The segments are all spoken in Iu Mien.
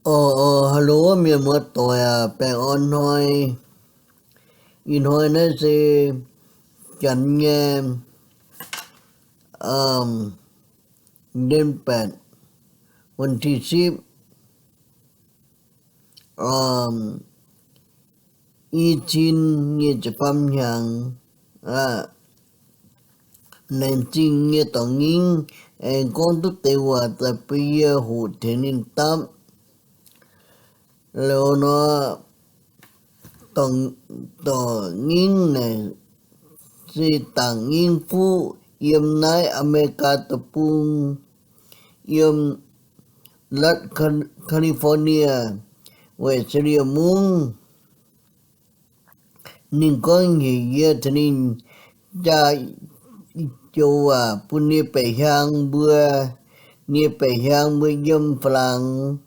Hello, mienh muoz-doic aac, baengh orn hnoi. Ih hnoi naaiv se janx nyei đêm bảy, วันที่สิบ aac, i cin nyic ziepc faam hnyangx. Laengz zingh nyei dorngx nyingv aengx gorngv duqv deix waac daaih bun yie hoqc tengx ninh dapv. Liuz nor, dorngx nyingv naaic se dangc nyingv fuqv yiem naaiv Aa^me^li^gaa Deic-Bung, yiem รัฐ California, Australia mungv. Ninh gorngv heuc yie tengx ninh jaa joux waac bun nie baeqc hiaang mbuo, nie baeqc hiaang mbuo yiem Faa^laangx.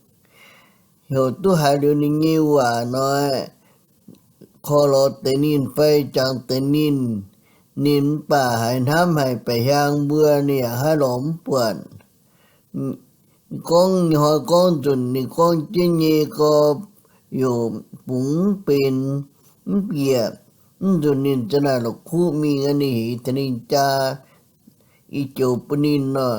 Heuc duqv haiz liuz ninh nyei waac nor, korv lorz deix ninh fai jangx deix ninh, ninh mv baac haiz hnamv haic baeqc hiaang mbuo, ninh yaac haih lorz mv buatc. Gorngv hnoi gorngv nzunc ninh gorngv jienv nyei gau, yaac bungx mv benx, mv bieqc. Mv nzunc ninh za'naaic la'kuqv mingh, ninh heuc tengx ninh jaa i joux bun ninh nor.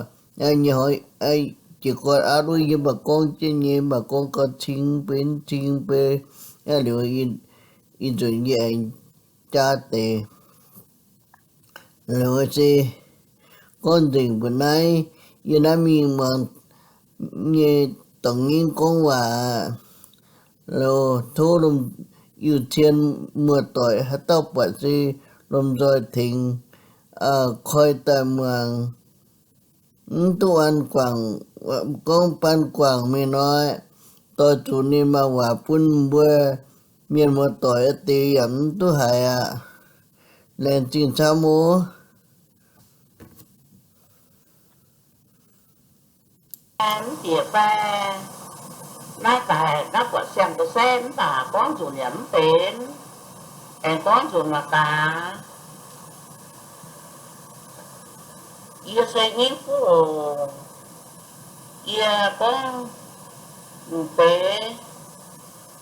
Jiez gorn aav duqv yie mv baac gorngv jienv nyei, mv baac gorngv gau cing benx cing benx. Liuz, ih nzunc yie aengx jaa deix. Liuz se gorngv nzengc mbuo naaiv, yie naaiv mingh muangx nyei dorngx nyingv gorngv waac. Liuz tov lomh, Iu-Cien muoz-doic haaix dauh buatc se lomh nzoih tengx koi daaih muangx. Mv duqv an guangc, gorngv baan guangc mingh nor, doix zuqc ninh maaih waac bun mbuo mienh muoz-doic deix yaac mv duqv haiz aqv. Laengz zingh camv oc. Mv bieqc fai, naaiv daaih naaiv buatc siang-ga'saeqv mv baac gorngv nzunc yaac mv benx, aengx gorngv nzunc mangc gaax. Yie se nyingv fuqv oc. Yie gorngv deix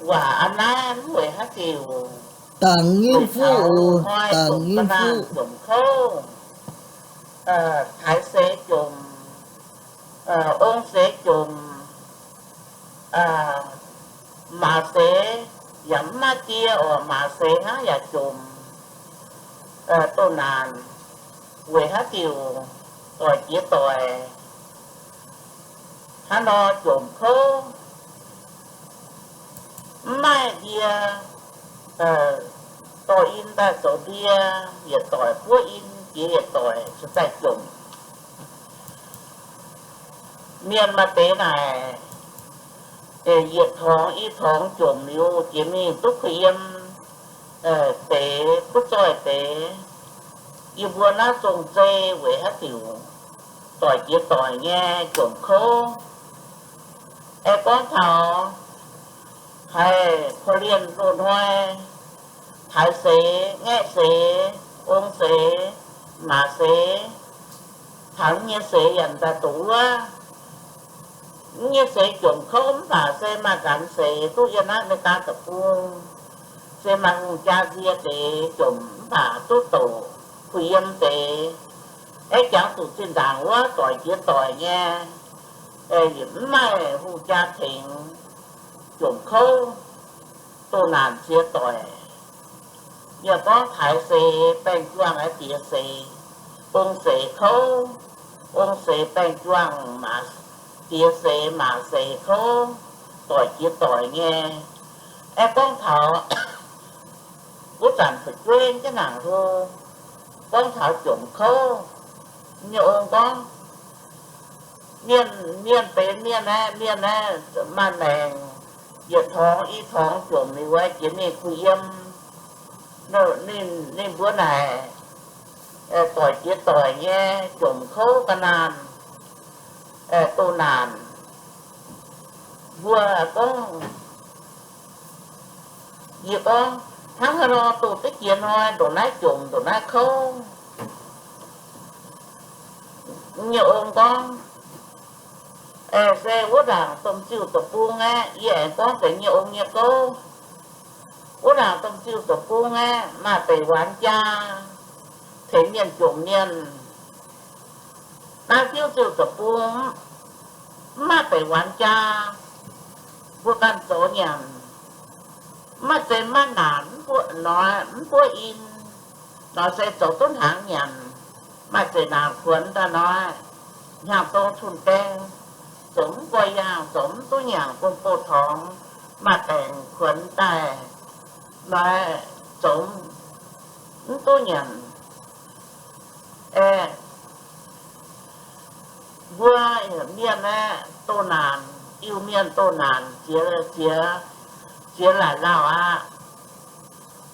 waac a'naaiv mv weic haaix diuc. Dangc nyingv fuqv oc, dangc nyingv fuqv. Jomc kouv, taaix seix jomc, ong seix jomc, maaz seix yaac mv maaih die oc, maaz seix hnangv yaac jomc, doh naanc, weic haaix diuc doic jiex doic hnangv nor jomc kouv. Mv maaih ndie, dorh in daaih zoux ndie, yietc doic buov in jiex yietc doic cingx daaih jomc. Mienh maaih deix naaic, yietc torngx i torngx jomc liuz jiex mingh duqv kuh yiem deix, duqv zoih deix. Yie mbuo naaiv zong zei weic haaix diuc doic jiex doic nyei jomc kouv. Aengx gorngv taux haiz korv-lienh loz-hnoi, taaix seix, ngaeqv seix, ong seix, maaz seix, taux nyei seix yaac daaih doqc wuov. Nyei seix jomc kouv mv baac se maaih nqanx seix duqv yiem naaiv America deic-bung, se maaih hungh jaa nzie deix jomc mv baac duqv doqc kuh yiem deix. Aengx jangx zuqc zinh ndaangc wuov doic jiex doic nyei, mv maaih hungh jaa tengx, jomc kouv, doh naanc ziex doic. Yaac gorngv taaix seix baengh juangc aqv, diex seix ong seix kouv, ong seix baengh juangc, diex seix maaz seix kouv, doic jiex doic nyei. Aengx gorngv taux wuov zanc fu'jueiv jienv nangc hlo, gorngv taux jomc kouv, nyei ong gorngv, mienh, mienh benx mienh aeqv, mienh aeqv, maaih maengc yietc torngx i torngx jomc liuz wuov jiex mingh kuh yiem. Ninh, ninh mbuo naaic doic jiex doic nyei jomc kouv ga'naanh, doh naanc. Mbuo gorngv, yie gorngv, hnangv haaix nor doh deix jiex hnoi ndongc naaiv jomc ndongc naaiv kouv? Nyei ong gorngv, Se wuov ndaangc domh ziuh deic-bung aeqv, yie aengx gorngv deix nyei ong nyei gouv. Wuov ndaangc domh ziuh deic-bung aeqv, maaih deic-waanx jaa tengx mienh jomc mienh. Naaiv fiuv ziuh deic-bung mv maaih deic-waanx jaa, mbuo ganh zoux nyanc. Mv maaih zeiz maiv naanc, mv buoqv in, nor se zoux duqv hnaangx nyanc. Maaih zeqc naanc kuonx daaih nor, hnyangx-dong tun-gaeng, zoux mv nqoi yaangh, zoux mv duqv nyanc, gong-bou torngx, maaih daengx kuonx daaih nor, zoux mv duqv nyanc. Aeqv, mbuo mienh aeqv, doh naanc, Iu-Mienh doh naanc ziex, ziex, ziex laaic lauh aqv.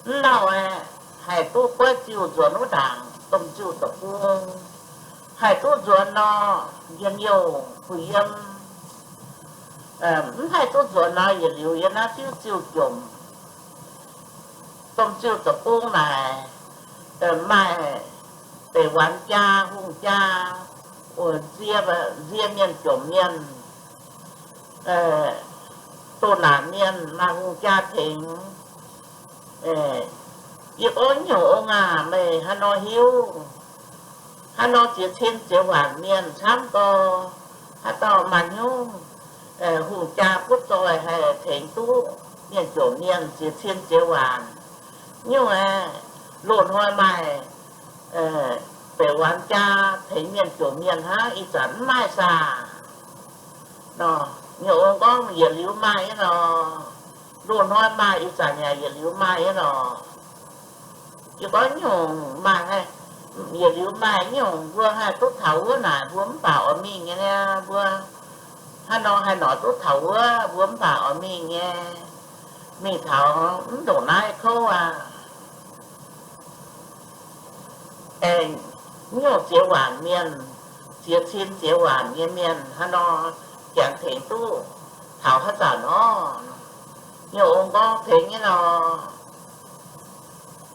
Mv lauh aeqv, haih duqv goiv ziuh nzuonx wuov ndaangc domh ziuh deic-bung. Haih duqv nzuonx nor, njien-youh kuh yiem. Mv haih duqv nzuonx nor, yietc liuz yiem naaiv fiuv ziuh jomc. Domh ziuh deic-bung naaic maaih deic-waanx jaa, hungh jaa, nzie, nzie mienh jomc mienh, doh naanc mienh, maaih hungh jaa tengx. Yie gorngv, Nyungc ong aah, meih haaix nor hiuv? Haaix nor ziex cin ziex waanc mienh camv gau, haaix dauh maaih hnyouv hungh jaa butv zoih haih tengx duqv mienh jomc mienh ziex cin ziex waanc? Nyungc aeqv, loz-hnoi maaih deic-waanx jaa tengx mienh jomc mienh hnangv, ih zanc mv maaih saah? Nor, nyungc ong gorngv, Yietc liuz maaih nyei lorqc. Loz-hnoi maaih, ih zanc yaac yietc liuz maaih nyei lorqc. Yie gorngv, Nyungc maaih, yietc liuz maaih nyungc, mbuo haih duqv taux wuov naaic, mbuo mv baac oix mingh nyei niaa. Mbuo haaix nor haih noic duqv taux wuov, mbuo mv baac oix mingh nyei. Mingh taux mv ndongc naaiv kouv aqv. Aengx nyungc ziex waanc mienh, ziex cin ziex waanc nyei mienh haaix nor janx tengx duqv taux haaix zanc nor? Nyungc ong gorngv, Tengx nyei lorqc.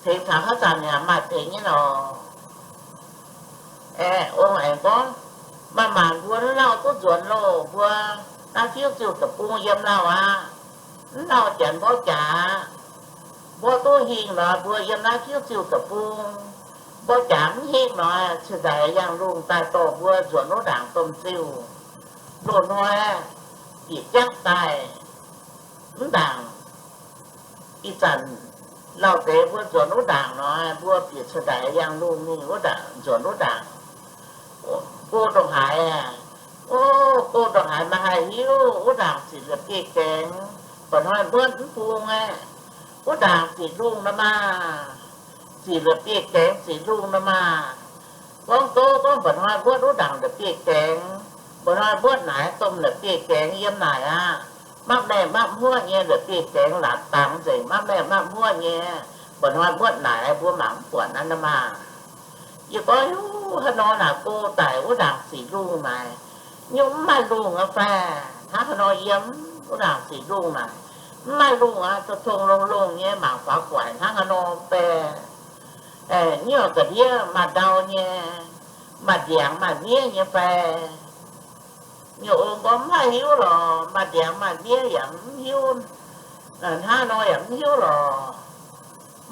Tengx taux haaix zanc yaac maaih tengx nyei lorqc. Aeqv, ong aengx gorngv, Maaih maanc mbuo mv lauh duqv nzuonx loh, mbuo naaiv fiuv ziuh deic-bung yiem lauh aqv. Mv lauh janx mborqv jaax, mborqv duqv hingh nor, mbuo yiem naaiv fiuv ziuh deic-bung. Mborqv jaax mv hingh nor, cingx daaih yangh lungh daaih dorh mbuo nzuonx wuov ndaangc domh ziuh. Loz-hnoi bieqc jangv daaih, mv ndaangc ih zanc lauh deix mbuo nzuonx wuov ndaangc nor, mbuo bieqc cingx daaih yangh lungh mingh wuov ndaangc, nzuonx wuov ndaangc. Go ndongc haaix aqv. O, go ndongc haaix maaih haih hiuv wuov ndaangc ziqc la'bieiv-gaengx, mba'hnoi muotv mv bung aqv. Wuov ndaangc ziqc lungh nor maah. Ziqc la'bieiv-gaengx ziqc lungh nor maah. Gorngv gouv gorngv mba'hnoi muotv wuov ndaangc la'bieiv-gaengx, mba'hnoi muotv naaic domh la'bieiv-gaengx yiem naaic aqv. Mapv maengh mapv hmuoqv nyei la'bieiv-gaengx, laatc dangx nzengc, mapv maengh mapv hmuoqv nyei. Mba'hnoi muotv naaic mbuo mangc mv buatc naaiv nor maah. Yie gorngv, Hiuv, haaix nor naaic go daic wuov ndaangc ziqc lungh naaic, nyungc mv maaih lungh aqv fai? Hnangv haaix nor yiem wuov ndaangc ziqc lungh naaic, mv maaih lungh aqv, tong-tong longh-longh nyei, mangc faaux guaic hnangv haaix nor fai? Nyungc ga'ndiev maaih ndau nyei, maaih ndiangx maaih miev nyei fai? Nyungc ong gorngv, Mv maaih hiuv lorqc. Maaih ndiangx maaih miev yaac mv hiuv, hnangv nor yaac mv hiuv lorqc.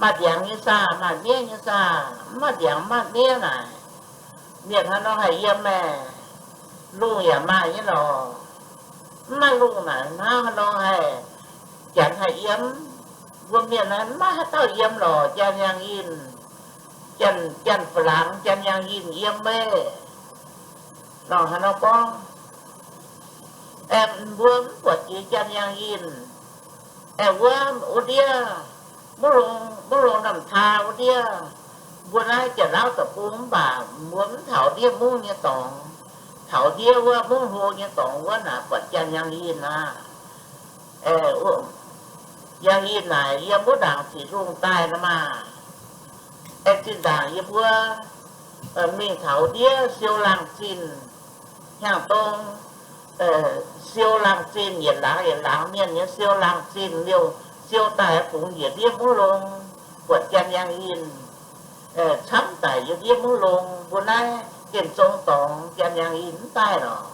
Maaih ndiangx nyei saah, maaih miev nyei saah? Mv maaih ndiangx maaih miev naaic, mienh haaix nor haih yiem maah? Lungh yaac maaih nyei lorqc. Mv maaih lungh naaic, hnangv haaix nor haih, janx haih yiem? Mbuo mienh naaiv mv maaih haaix dauh yiem lorqc. Janx yangh yinh, janx, janx fa'langx, janx yangh yinh yiem meih. Lorqc haaix nor gorngv, aengx mbuo mv buatc jiex janx yangh yinh. Aengx wuov, wuov ndiev, mv longx, mv longx norm taa wuov ndiev, mbuo naaiv Janx-Lauv deic-bung mv baac mbuo mv taux ndiev mungv nyei dorngx, taux ndiev wuov mungv hlo nyei dorngx wuov naaic buatc janx yangh yinh aqv. Yangh yinh naaic yiem wuov ndaangc ziqc lungh daaih nor maah. Aengx zinh ndaangc yie mbuo mingh taux ndiev siou laangh zinh, hnyangx-dong siou laangh zinh, yietc laangz yietc laangz mienh nyei siou laangh zinh liouh, siou daaih bungx njiec ndiev mungv longx, buatc janx yangh yinh camv daic yiem ndiev mungv longx. Mbuo naaiv Gengh Zong dorngx janx yangh yinh mv daaih lorqc.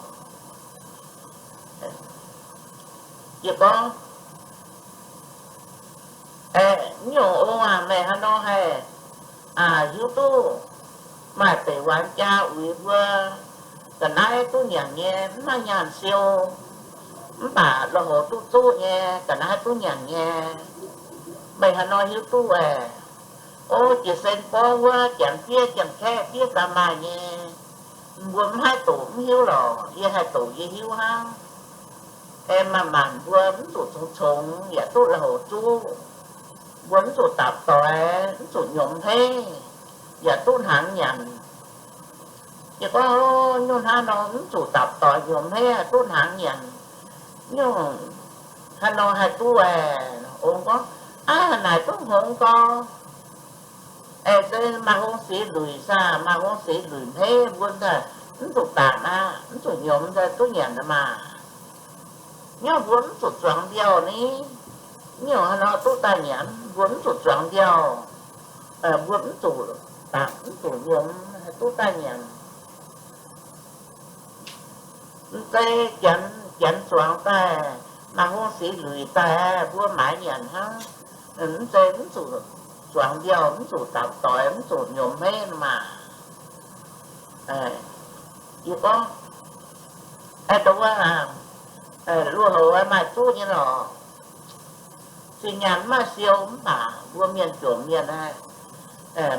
Yie gorngv, Nyungc ong aac, meih haaix nor haih hiuv duqv maaih deix waanc jaa uix mbuo ga'naaiv duqv nyanc nyei, mv maaih nyaanh siou, mv baac lui-houx duqv zuqv nyei, ga'naaiv duqv nyanc nyei? Meih haaix nor hiuv duqv aeqv? O, jiez sin borngv wuov janx fiev, janx-kaeqv fiev gaax maaih nyei. Mbuo mv haih doqc mv hiuv lorqc. Yie haih doqc yie hiuv hnangv. Aengx maaih maanc mbuo mv zuqc congx-congx yaac duqv lui-houx zuqv. Mbuo mv zuqc dapc doix, mv zuqc nyiemz hmeiv, yaac duqv hnaangx nyanc. Yie gorngv, Nyungc hnangv nor mv zuqc dapc doix nyiemz hmeiv haih duqv hnaangx nyanc, nyungc haaix nor haih duqv aeqv? Ong gorngv, Aav, naaic duqv hngongx gau. Aengx se maaih hngongx sic luic saah, maaih hngongx sic luic hmeiv mbuo daaih mv zuqc dapc aqv, mv zuqc nyiemz daaih duqv nyanc maah. Nyungc mbuo mv zuqc zuangx mbiauh ni. Nyungc haaix nor duqv daaih nyanc, mbuo mv zuqc zuangx mbiauh. Mbuo mv zuqc dapc, mv zuqc nyiemz, haih duqv daaih nyanc. Mv zeiz janx, janx zuangx daaih, maaih hngongx sic luic daaih, mbuo maaiz nyanc hnangv. Mv zeiz mv zuqc zuangx mbiauh, mv zuqc dapc doix, mv zuqc nyiemz hmeiv maah. Yie gorngv, Aa, dongh wuov, lui-houx maaih zuqv nyei lorqc. Zinh nyaanh mv maaih siou mv baac mbuo mienh jomc mienh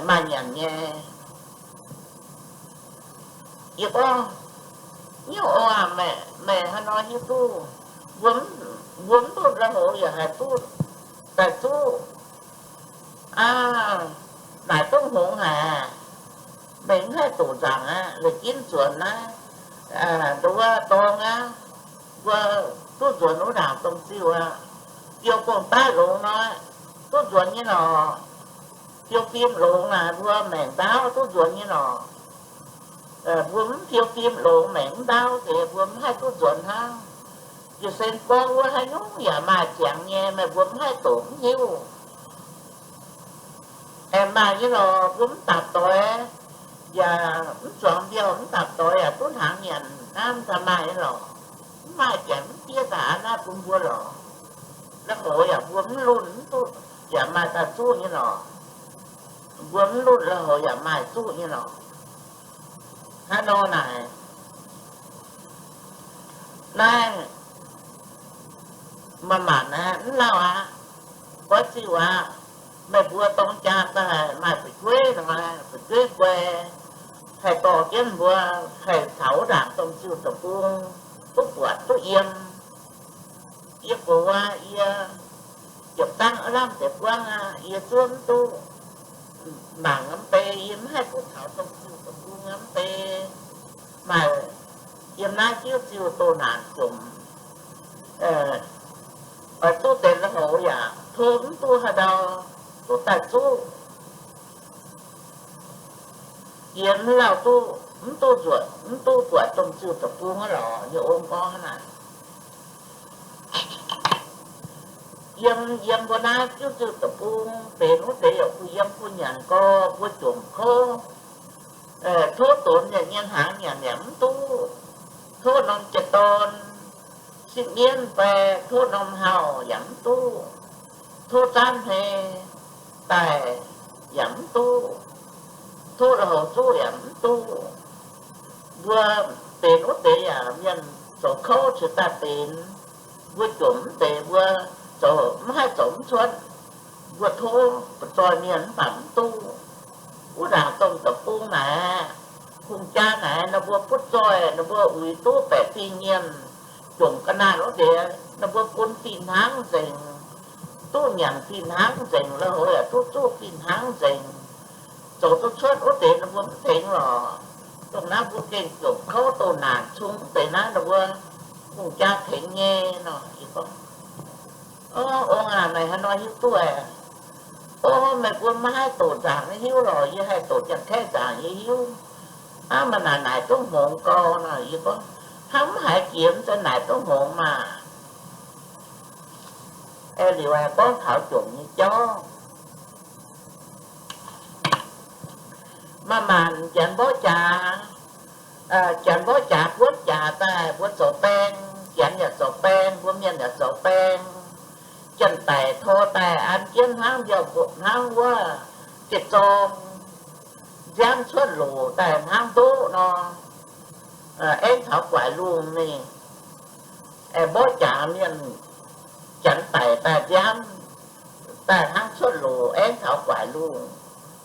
maaih nyanc nyei. Yie gorngv, Nyungc ong aac, meih haaix nor hiuv duqv? Mbuo mv duqv lui-houx yaac haih duqv daaih zuqv. Aav, naaic duqv hngongx haic. Meih mv haih doqc nzaangc aqv. La'ginv nzuonx naaiv, nduov dorng aqv. Mbuo duqv nzuonx wuov ndaangc domh ziuh aqv. Fiou gong-daiv longx nor, duqv nzuonx nyei lorqc. Fiou fim longx naaic mbuo maengc ndaauv duqv nzuonx nyei lorqc. Mbuo mv fiou fim longx maengc mv ndaauv deix mbuo mv haih duqv nzuonx hnangv. Jiez sin gorngv wuov haaix nyungc yaac maaih ziangx nyei, meih mbuo mv haih doqc mv hiuv. Aengx maaih nyei lorqc, mbuo mv dapc doix yaac mv zuangx mbiauh, mv dapc doix yaac duqv hnaangx nyanc, naaiv mv daaih maaih nyei lorqc. Mv maaih janx mv fiev daaih aqv, naaiv bun mbuo lorqc. Lui-houx yaac mbuo mv lunh mv duqv yaac maaih daaih zuqv nyei lorqc. Mbuo mv lunh lui-houx yaac maaih zuqv nyei lorqc. Hnangv nor naaic, naaiv maaih maanc naaiv mv lauh aqv. Goiv ziuh aqv. Meih mbuo dorng jaa daaih maaih fu'jueiv nor, fu'jueiv guai, haih dorh jienv mbuo haih taux wuov ndaangc domh ziuh deic-bung, duqv buatc duqv yiem. Yie gox aqv, yie yietc zangv aav lamh deix buangv aqv, yie zuov mv duqv mangc mv bei, yie mv haih duqv taux domh ziuh deic-bung mv bei. Maaih yiem naaiv jiuv ziuh doh naanc jomc, oix zuqv deix lui-houx yaac tov mv duqv haaix ndau duqv daaih zuqv. Yie mv lauh duqv, mv duqv nzuonx, mv duqv buatc domh ziuh deic-bung aqv lorqc, yie ong gorngv hnangv naaic. Yiem, yiem mbuo naaiv jiuv ziuh deic-bung, benx wuov deix yaac kuh yiem kuh nyanc gau, mbuo jomc kouv. Tov donx yaac nyei hnaangx nyanc yaac mv duqv. Tov norm jiex dorn sipv mienv fai tov norm hauh yaac mv duqv. Tov zaanv hmei daaih yaac mv duqv. Tov lui-houx zuqv yaac mv duqv. Mbuo benx wuov deix yaac mienh zoux kouv cingx daaih benx. Mbuo jomc mv deix mbuo zoux mv haih zoux mv cuotv. Mbuo tov ba'zoi mienh mv baac mv duqv. Wuov ndaangc domh deic-bung naaic, hungh jaa naaic, ninh mbuo butv zoih, ninh mbuo uix duqv baeqc fingx mienh, jomc ga'naaiv wuov deix, ninh mbuo bun fih hnangv nzengc, duqv nyanc fih hnangv nzengc, lui-houx yaac duqv zuqv fih hnangv nzengc. Zoux duqv cuotv wuov deix ninh mbuo mv tengx lorqc. Dongh naaiv mbuo gengh jomc kouv doh naanc cung wuov deix naaiv ninh mbuo hungh jaa tengx nyei nor. O, ong aac, meih haaix nor hiuv duqv? O, meih mbuo maiv haih doqc nzaangc nyei hiuv lorqc, yie haih doqc janx-kaeqv nzaangc nyei hiuv. Aav, maaih naaic naaic duqv hngongx gau nor. Yie gorngv, hnangv mv haiz jiex mv zeiz naaic duqv hngongx maah. Liuz aengx gorngv taux jomc nyei jauv. Maaih maanc janx mborqv jaax, janx mborqv jaax buonv jaax daaih mbuo zoux baeng, Janx yaac zoux baeng, mbuo mienh yaac zoux baeng. Janx-daic tor daaih an jienv hnangv mbiauh mbopv hnangv wuov, geh zorng nziaamv cuotv loc daaih hnangv ndoqv nor, aengv taux guaix lungh mingh. Aengx mborqv jaax mienh, janx-daic daaih nziaamv daaih hnangv cuotv loc aengv taux guaix lungh.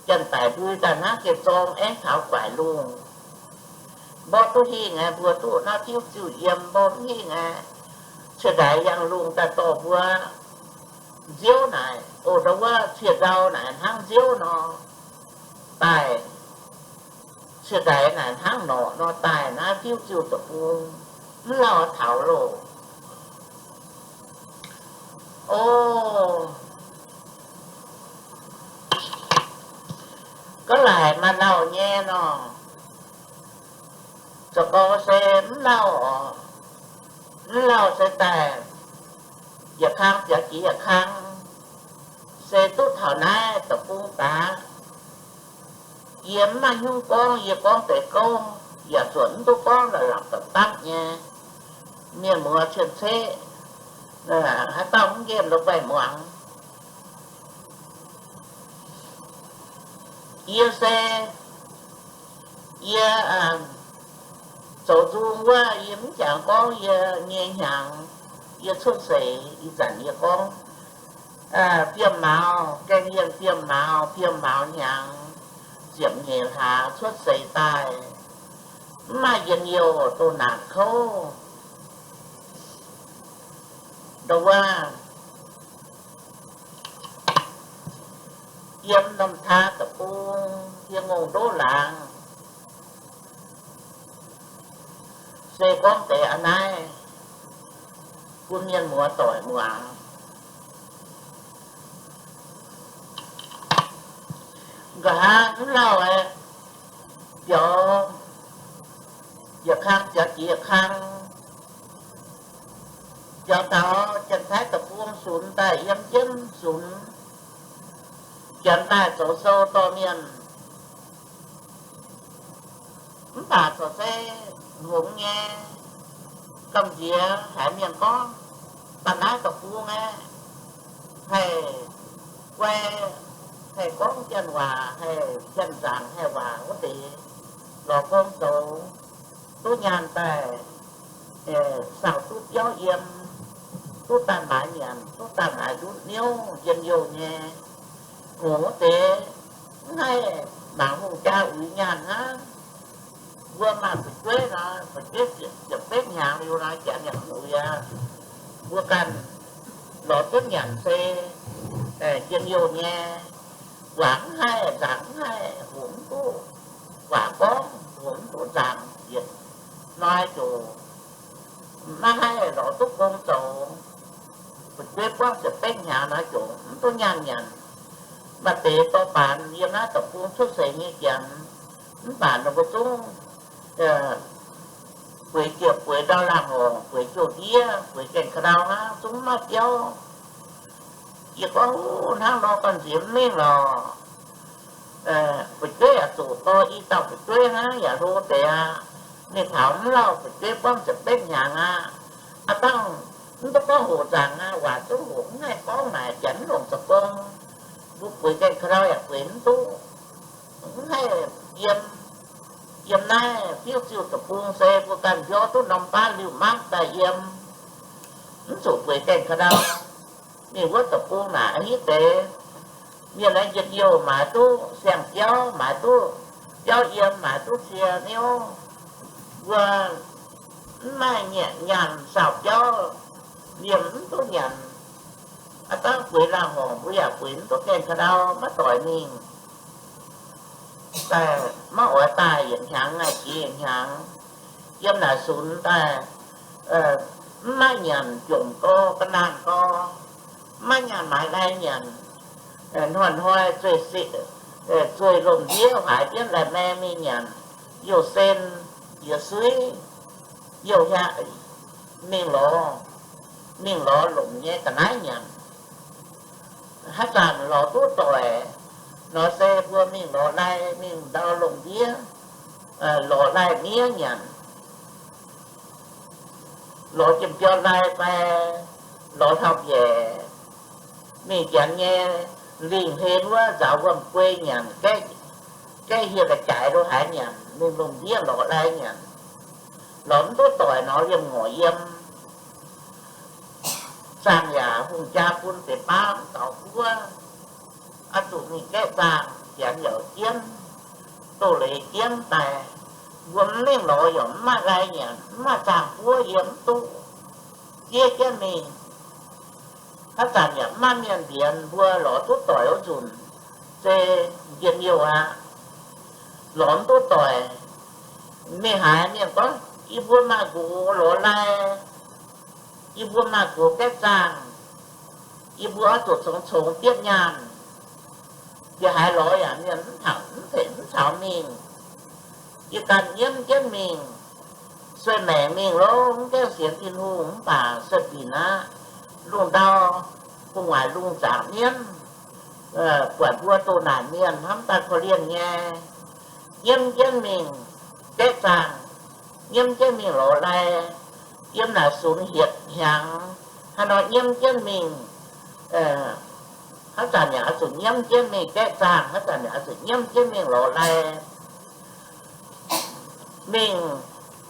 Janx-daic ndui daaih hnangv geh zorng aengv taux guaix lungh. Mborqv duqv hingh aqv, mbuo duqv naaiv diuv ziuh yiem, mborqv mv hingh aqv. Ciex ndaix yangh lungh daaih dorh mbuo nziouv naaic, o, ndau wuov ciex nzau naaic hnangv nziouv nor daaih. Ciex ndaix naaic hnangv norqc nor daaih naaiv diuv ziuh deic-bung, mv lauh taux loh. O, gorngv laaix maaih lauh nyei nor, zoux gau se mv lauh oc. Mv lauh se daaih yietc kang ziouc jiex yietc kang, se duqv taux naaiv deic-bung daaih. Yie mv maaih hnyouv gorngv, yie gorngv deix gouv yaac zuotc mv duqv gorngv la'lapc dapv dapv nyei. Mienh muoz cien-ceqv, haaix dauh mv nqemh la'guaih muangx. Yie se, yie zoux nzung wuov, yie mv jangx gorngv yie nyei hnyangx. Yie cuotv seix ih zanc yie gorngv, fiem mauz, gaengh yienh fiem mauz, fiem mauz hnyangx, ziepc nyeic hlaax cuotv seix daaih, mv maaih njien-youh doh naanc kouv. Ndau wuov, yiem norm taa deic-bung, yiem ngongh ndoqv laangz, se gorngv deix a'naaiv bun mienh muoz doic muangx. Nqa'haav mv lauh aeqv, biaux yietc kang ziouc jiex yietc kang, biaux taux Janx-Taiv deic-bung sunx daaih yiem jienv sunx, Janx daaih zoux sou dorh mienh. Mv baac corc se hngongx nyei gamh nziex haiz mienh gorngv, da'naaiv deic-bung aeqv, haih guai, haih gorngv janx waac, haih janx nzaangc haih waac wuov deix, lorz gong zoux, duqv nyaanh daaih, sau duqv biauv yiem, duqv daaih maaiz nyanc, duqv daaih maaiz ndutv niouv njien-youh nyei. Hngongx wuov deix mv haih mangc hungh jaa uix nyaanh hnangv. Mbuo maaih fu'jueiv nor, fu'jueiv ziepc betv hnyangx liuz nor, janx yaac mv uix aqv. Mbuo ganh lorz duqv nyanc se njien-youh nyei. Waac mv haih, nzaangc mv haih, hoqc mv duqv, waac gorngv hoqc mv duqv nzaangc, yietc hnoi ziouc maiv haih lorz duqv gong zoux. Fu'jueiv buangv ziepc betv hnyangx nor ziouc mv duqv nyaanh nyanc. Maaih deix dorh baanx yiem naaiv deic-bung cuotv seix nyei janx, mv baac ninh mbuo zungv bueix ziepc bueix ndau laangh horngc, bueix jouh ndiev, bueix gaengh ka'ndau hnangv, zungv maiv biauv. Yie gorngv, Hnangv nor gamh nziex mv mengh lorqc. Fu'jueiv yaac zuqc dorh i dauh fu'jueiv hnangv yaac hlo deix aqv. Ninh taux mv lauh fu'jueiv buangv ziepc betv hnyangx aqv. Aav dangh mv duqv gorngv hoqc nzaangc aqv, waac zungv hoqc mv haih gorngv naaic, janx mv longc zoux gong. Mbuo bueix gaengh ka'ndau yaac bueix mv duqv. Mv haih yiem, yiem naaiv fiuv-ziuh deic-bung se mbuo ganh mbiorv duqv norm baav liuz mapv daaih yiem, mv zuqc bueix gaengh ka'ndau. Mingh wuov deic-bung naaic a'hneiv deix, mienh naaiv njien-youh maaiz duqv siang-biauv, maaiz duqv biauv yiem, maaiz duqv cie niouv. Mbuo mv maaih nyanc nyanc saauc biauv, liemh mv duqv nyanc. Aav dangh bueix laangh horngc mbuo yaac bueix mv duqv gaengh ka'ndau, maiv doix mingh. Daaih maiv oix daaih yietc hnyangx, jiex yietc hnyangx. Yiem naaic sunx daaih, mv maaih nyanc, jomc gau, ga'naanh gau, mv maaih nyanc maaiz lai nyanc. Hnoi-hnoi zueih, zueih lomh ndiev haaix jienv lai mae mingh nyanc, youh sen, jiex suiv, youh hiaangx, mingh lorz, mingh lorz lomc nyei ga'naaiv nyanc. Haaix zanc lorz duqv doic nor se mbuo mingh lorz lai, mingh ndau lomh ndiev, lorz lai miev nyanc. lorz jiem biauv lai fai lorz hlauv-mbiec, mingh janx nyei lingh hlen wuov nzaaux wuom-guei nyanc, gaeqv hieh ga'jaaix lo haaix nyanc, mingh lomh ndiev lorz lai nyanc, lorz mv duqv doic nor liemh ngorc yiem. Zaangh yaac hungh jaa bun deix baav mv gaux buov, oix zuqc mingh gaeqv zaangh, janx yaac jiemv, doz-leiz jiemv daaih. Mbuo mv lengh lorz yaac mv maaih lai nyanc, mv maaih zaangh buov yiem mv duqv, zieqv jienv mingh. Haaix zanc yaac mv maaih mienh mbienx, mbuo lorz duqv doic wuov nzunc se njien-youh aqv. Lorz mv duqv doic, mingh haaix mienh gorngv, yie mbuo maaih nqox lorz lai, yie mbuo maaih nqox gaeqv zaangh, yie mbuo oix zuqc congx congx bietv nyaanh. Yie haiz lorz yaac mienh mv tengx mv caux mingh. Yie ganh nyiemv jienv mingh, sueih maengc mingh lorqc, mv gaengh sienx Tin-Hungh mv baac sueih binc aqv. Lungh ndau gu'nguaaic lungh zaangc nyiemv, buatc mbuo doh naanc mienh hnamv daaih korv-lienh nyei, nyiemv jienv mingh gaeqv zaangh, nyiemv jienv mingh lorz lai, yiem naaic sunx hietc hnyangx, haaix nor nyiemv jienv mingh, haaix zanc yaac oix zuqc nyiemv jienv mingh gaeqv zaangh, haaix zanc yaac oix zuqc nyiemv jienv mingh lorz lai. Mingh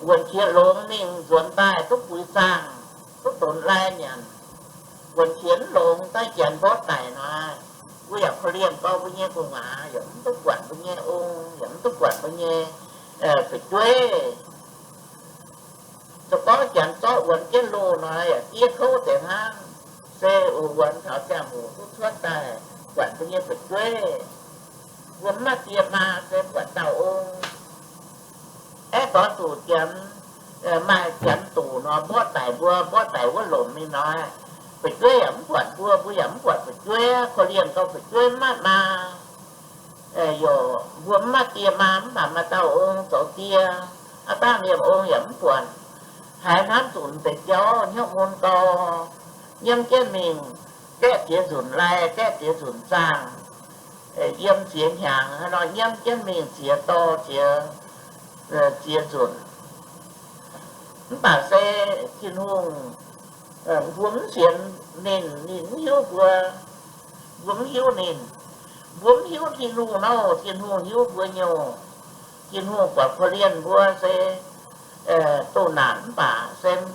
wuonc qiex longx, mingh nzuonx daaih duqv buix zaangh, duqv donx lai nyanc. Wuonc qiex mv longx daaih janx mborqv daic nor, mbuo yaac korv-lienh gorngv mbuo nyei gu'nguaaz yaac mv duqv buatc mbuo nyei ong, yaac mv duqv buatc mbuo nyei fu'jueiv. Zoux gorngv janx zorqv wuonx jienv loh nor, yaac diev kouv deix hnangv. Se wuonx taux ziangh hoc duqv cuotv daaih buatc mbuo nyei fu'jueiv. Mbuo mv maaih die maa se buatc dauh ong. Aeqv, dorh zuqc janx, maaih janx doqc nor, mborqv daic mbuo, mborqv daic wuov lomc mingh nor, fu'jueiv yaac mv buatc mbuo, mbuo yaac mv buatc fu'jueiv, korv-lienh gau fu'jueiv mv maaih maa. Yaac mbuo mv maaih die maa, mv baac maaih dauh ong zoux die, aav dangh liemh ong yaac mv buatc. Haiz hnamv zuqc deix jauv hnyouv mun gau, nyiemv jienv mingh, gaeqv ziex nzunc lai, gaeqv ziex nzunc zaangh, yiem ziex hnyangx, haaix nor nyiemv jienv mingh ziex dorh ziex, ziex nzunc. Mv baac se Tin-Hungh, mbuo mv sienx ninh, ninh mv hiuv mbuo, mbuo mv hiuv ninh. Mbuo mv hiuv Tin-Hungh nor, Tin-Hungh hiuv mbuo nyei. Tin-Hungh buatc korv-lienh mbuo se doh naanc mv baac se mv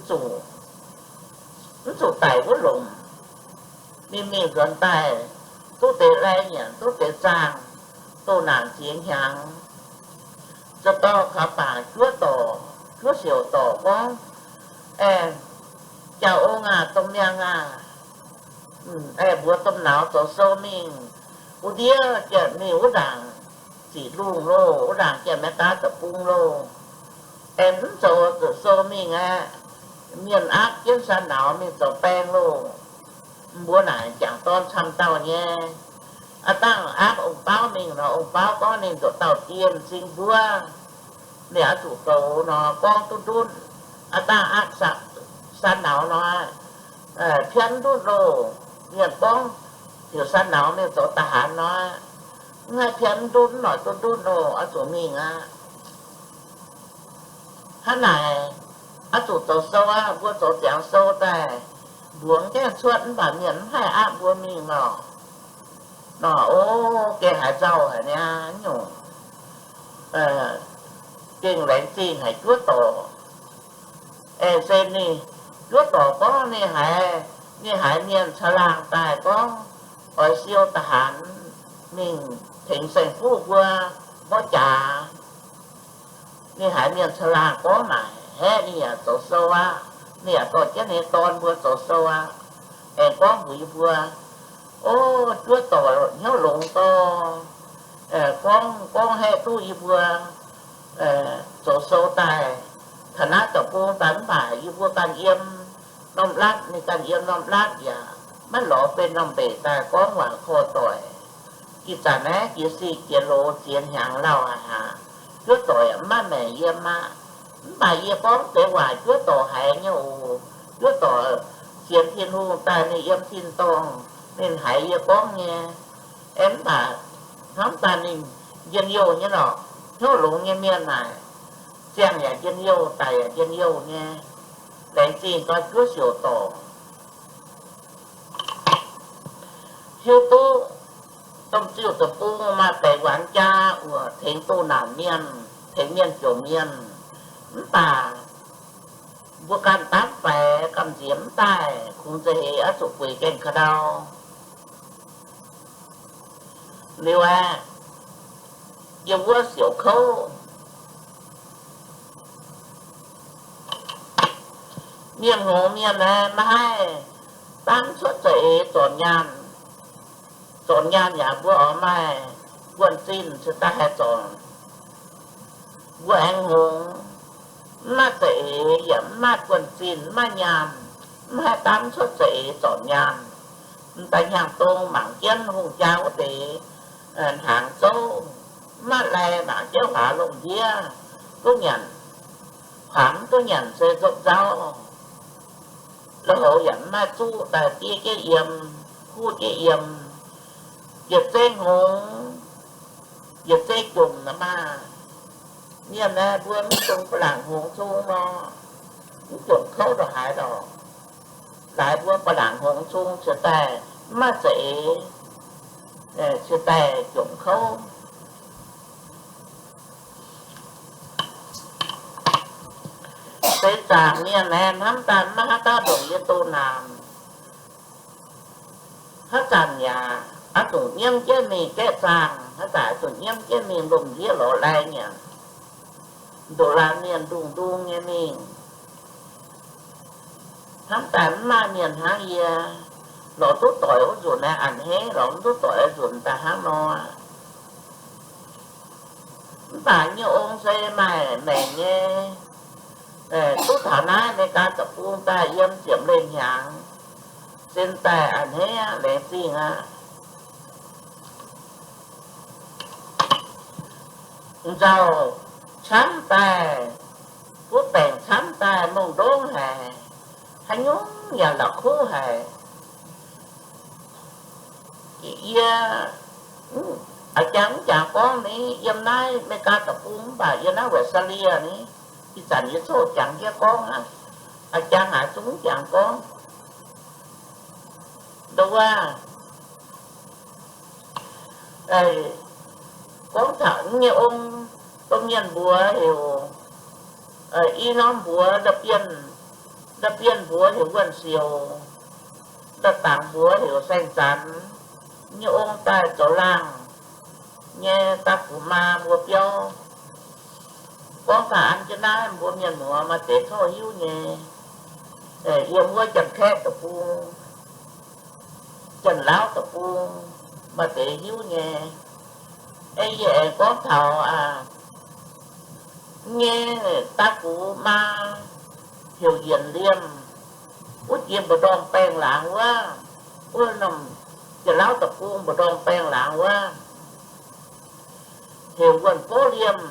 zuqc, mv zuqc daic wuov lomc. Mingh mingh nzuonx daaih, duqv deix lai nyanc, duqv deix zaangh, doh naanc ziex hnyangx. Zoux dorh kaux bangc juov dorc, juov siouc dorc gorngv, Aeqv, jauv-ong aac, domh miangh aac, aeqv, mbuox domh nauz zoux sou mingh wuov ndiev, janx mingh wuov ndaangc ziqc lungh loh, wuov ndaangc janx-maiv daav deic-bung loh. Aeqv, mv zoux zoux sou mingh aqv. Mienh aapv jienv saan nauz mingh zoux baeng loh. Mbuo naaic jangc dorn camv dauh nyei. Aav dangh aapv ong-bauv mingh nor, ong-bauv gorngv ninh nduqc dauh dien m'zing mbuov, ninh oix zuqc goux nor gorngv duqv ndutv. Aav dangh aapv saan nauz nor, pianv ndutv loh. Mienh gorngv heuc saan nauz mingh zoux da'haanx nor, mv haih pianv ndutv, noic duqv ndutv loh, oix zuqc mingh aqv. Hnangv naaic, oix zuqc zoux sou aqv. Mbuo zoux ziangx sou daaih, mbuox gaengh cuotv mv baac mienh mv haih aapv mbuo mingh lorqc. Nor, o, gengh haiz nzauh haic niaa, nyungc, gengh laengz zingh haic juov dorc. Aeqv, se ninh, juov dorc gorngv ninh haiz, ninh haiz mienh caangh laangh daaih gorngv oix siou da'haanx mingh tengx saeng-fuqv mbuo mborqv jaax. Ninh haiz mienh caangh laangh gorngv naaic, haeqv ninh yaac zoux sou aqv. Ninh yaac dorh jienv ninh dorn mbuo zoux sou aqv. Aengx gorngv mbuox yie mbuo, o, juov dorc hnyouv longx gau. Gorngv, gorngv haeqv duqv yie mbuo zoux sou daaih taux naaiv deic-bung daaih mv baac yie mbuo ganh yiem norm latv, ninh ganh yiem norm latv yaac maiv lorz benx norm mbeix daaih gorngv waac korv doic. Ih zanc naaiv jiex sic jiex loz ziex hnyangx lauh aqv. Juov dorc yaac mv maaih maengc yiem aqv. Mv baac yie gorngv deix waac juov dorc haiz nyei oc. Juov dorc sienx Tin-Hungh daaih ninh yiem tin-dorngh, ninh haiz yie gorngv nyei. Aeqv, mv baac hnamv daaih ninh njien-youh nyei lorqc. Hnyouv longx nyei mienh naaic, ziangh yaac njien-youh, daic yaac njien-youh nyei. Laengz zingh gau juov siouc dorngc. Hiuv duqv domh ziuh deic-bung maaih baeqc wanx jaa wuov tengx doh naanc mienh, tengx mienh jomc mienh. Mv baac mbuo ganh daamv faix gamh nziex mv daaih, kungx za'eix oix zuqc bueix gaengh ka'ndau. Liuz aeqv, yie wuov siouc kouv. Mienh hngongx mienh aeqv, maiv haih daamv cuotv za'eix zornc nyaanh. Zornc nyaanh yaac mbuo oix maaih wuonh zinh cingx daaih haih zornc. Mbuo aengx hngongx, mv maaih za'eix yaac mv maaih wuonh zinh, mv maaih nyaanh, mv haih daamv cuotv za'eix zornc nyaanh. M'daaih hnyangx-dong mangc jienv hungh jaa wuov deix hnaangx zouv, mv maaih lai mangc jienv huaax lomh ndiev duqv nyanc, huaax mv duqv nyanc se nzopv nzauv. La'houc yaac mv maaih zuqv daaih diev jienv yiem, kuv jienv yiem. Yietc zeiv hngongx, yietc zeiv jomc nor maah. Mienh aeqv, mbuo mv dungx ba'langc hngongx cung nor, mv jomc kouv ndongc haaix lorqc. Laaix mbuo ba'langc hngongx cung cingx daaih mv maaih za'eix, cingx daaih jomc kouv. Seix zaangc mienh aeqv, hnamv daaih maiv haaix dauh ndongc yie doh naanc. Haaix zanc yaac oix zuqc nyiemv jienv mingh gaeqv zaangh, haaix zanc oix zuqc nyiemv jienv mingh lomh ndiev lorz lai nyanc, ndoqc laanh mienh ndungh ndung nyei mingh. Hnamv daaih mv maaih mienh hnangv yie, lorz duqv doic wuov nzunc naaiv a'hneiv, lorz mv duqv doic wuov nzunc daaih hnangv nor. Mv baac nyei ong se maaih maengc nyei, duqv taux naaiv America deic-bung daaih yiem ziepc leih hnyangx, sen daaih a'hneiv aqv, laengz zingh aqv. Nzauh camv daaih, kuv baengc camv daaih, mongh ndongv haic, haaix nyungc yaac la'kuqv haic. Yie, a'jang mv jangx gorngv ni, yiem naaiv America deic-bung mv baac yiem naaiv Australia ni, ih zanc yie coqv jangx jienv gorngv aqv. A'jang haiz zungv mv jangx gorngv. Nduov wuov, gorngv taux nyei ong, domh mienh mbuox heuc, i norm mbuox, nda'bienh mbuox heuc Wuonh Siouc, nda'dangc mbuox heuc Saeng Zanx. Nyei ong daaih zoux laangh nyei daaih gux maa mbuo biauv. Gorngv taux an jienv naaiv mbuo mienh muoz maaih deix coqv hiuv nyei. Yiem wuov Janx-Kaeqv deic-bung, Janx-Lauv deic-bung, maaih deix hiuv nyei. Yie aengx gorngv taux nyei daaih gux maa heuc Yienc Liemh, wuov jiex mbu'ndorm baengh laangz wuov, wuov norm Janx-Lauv deic-bung mbu'ndorm baengh laangz wuov, heuc Wuonh Bouv Liemh,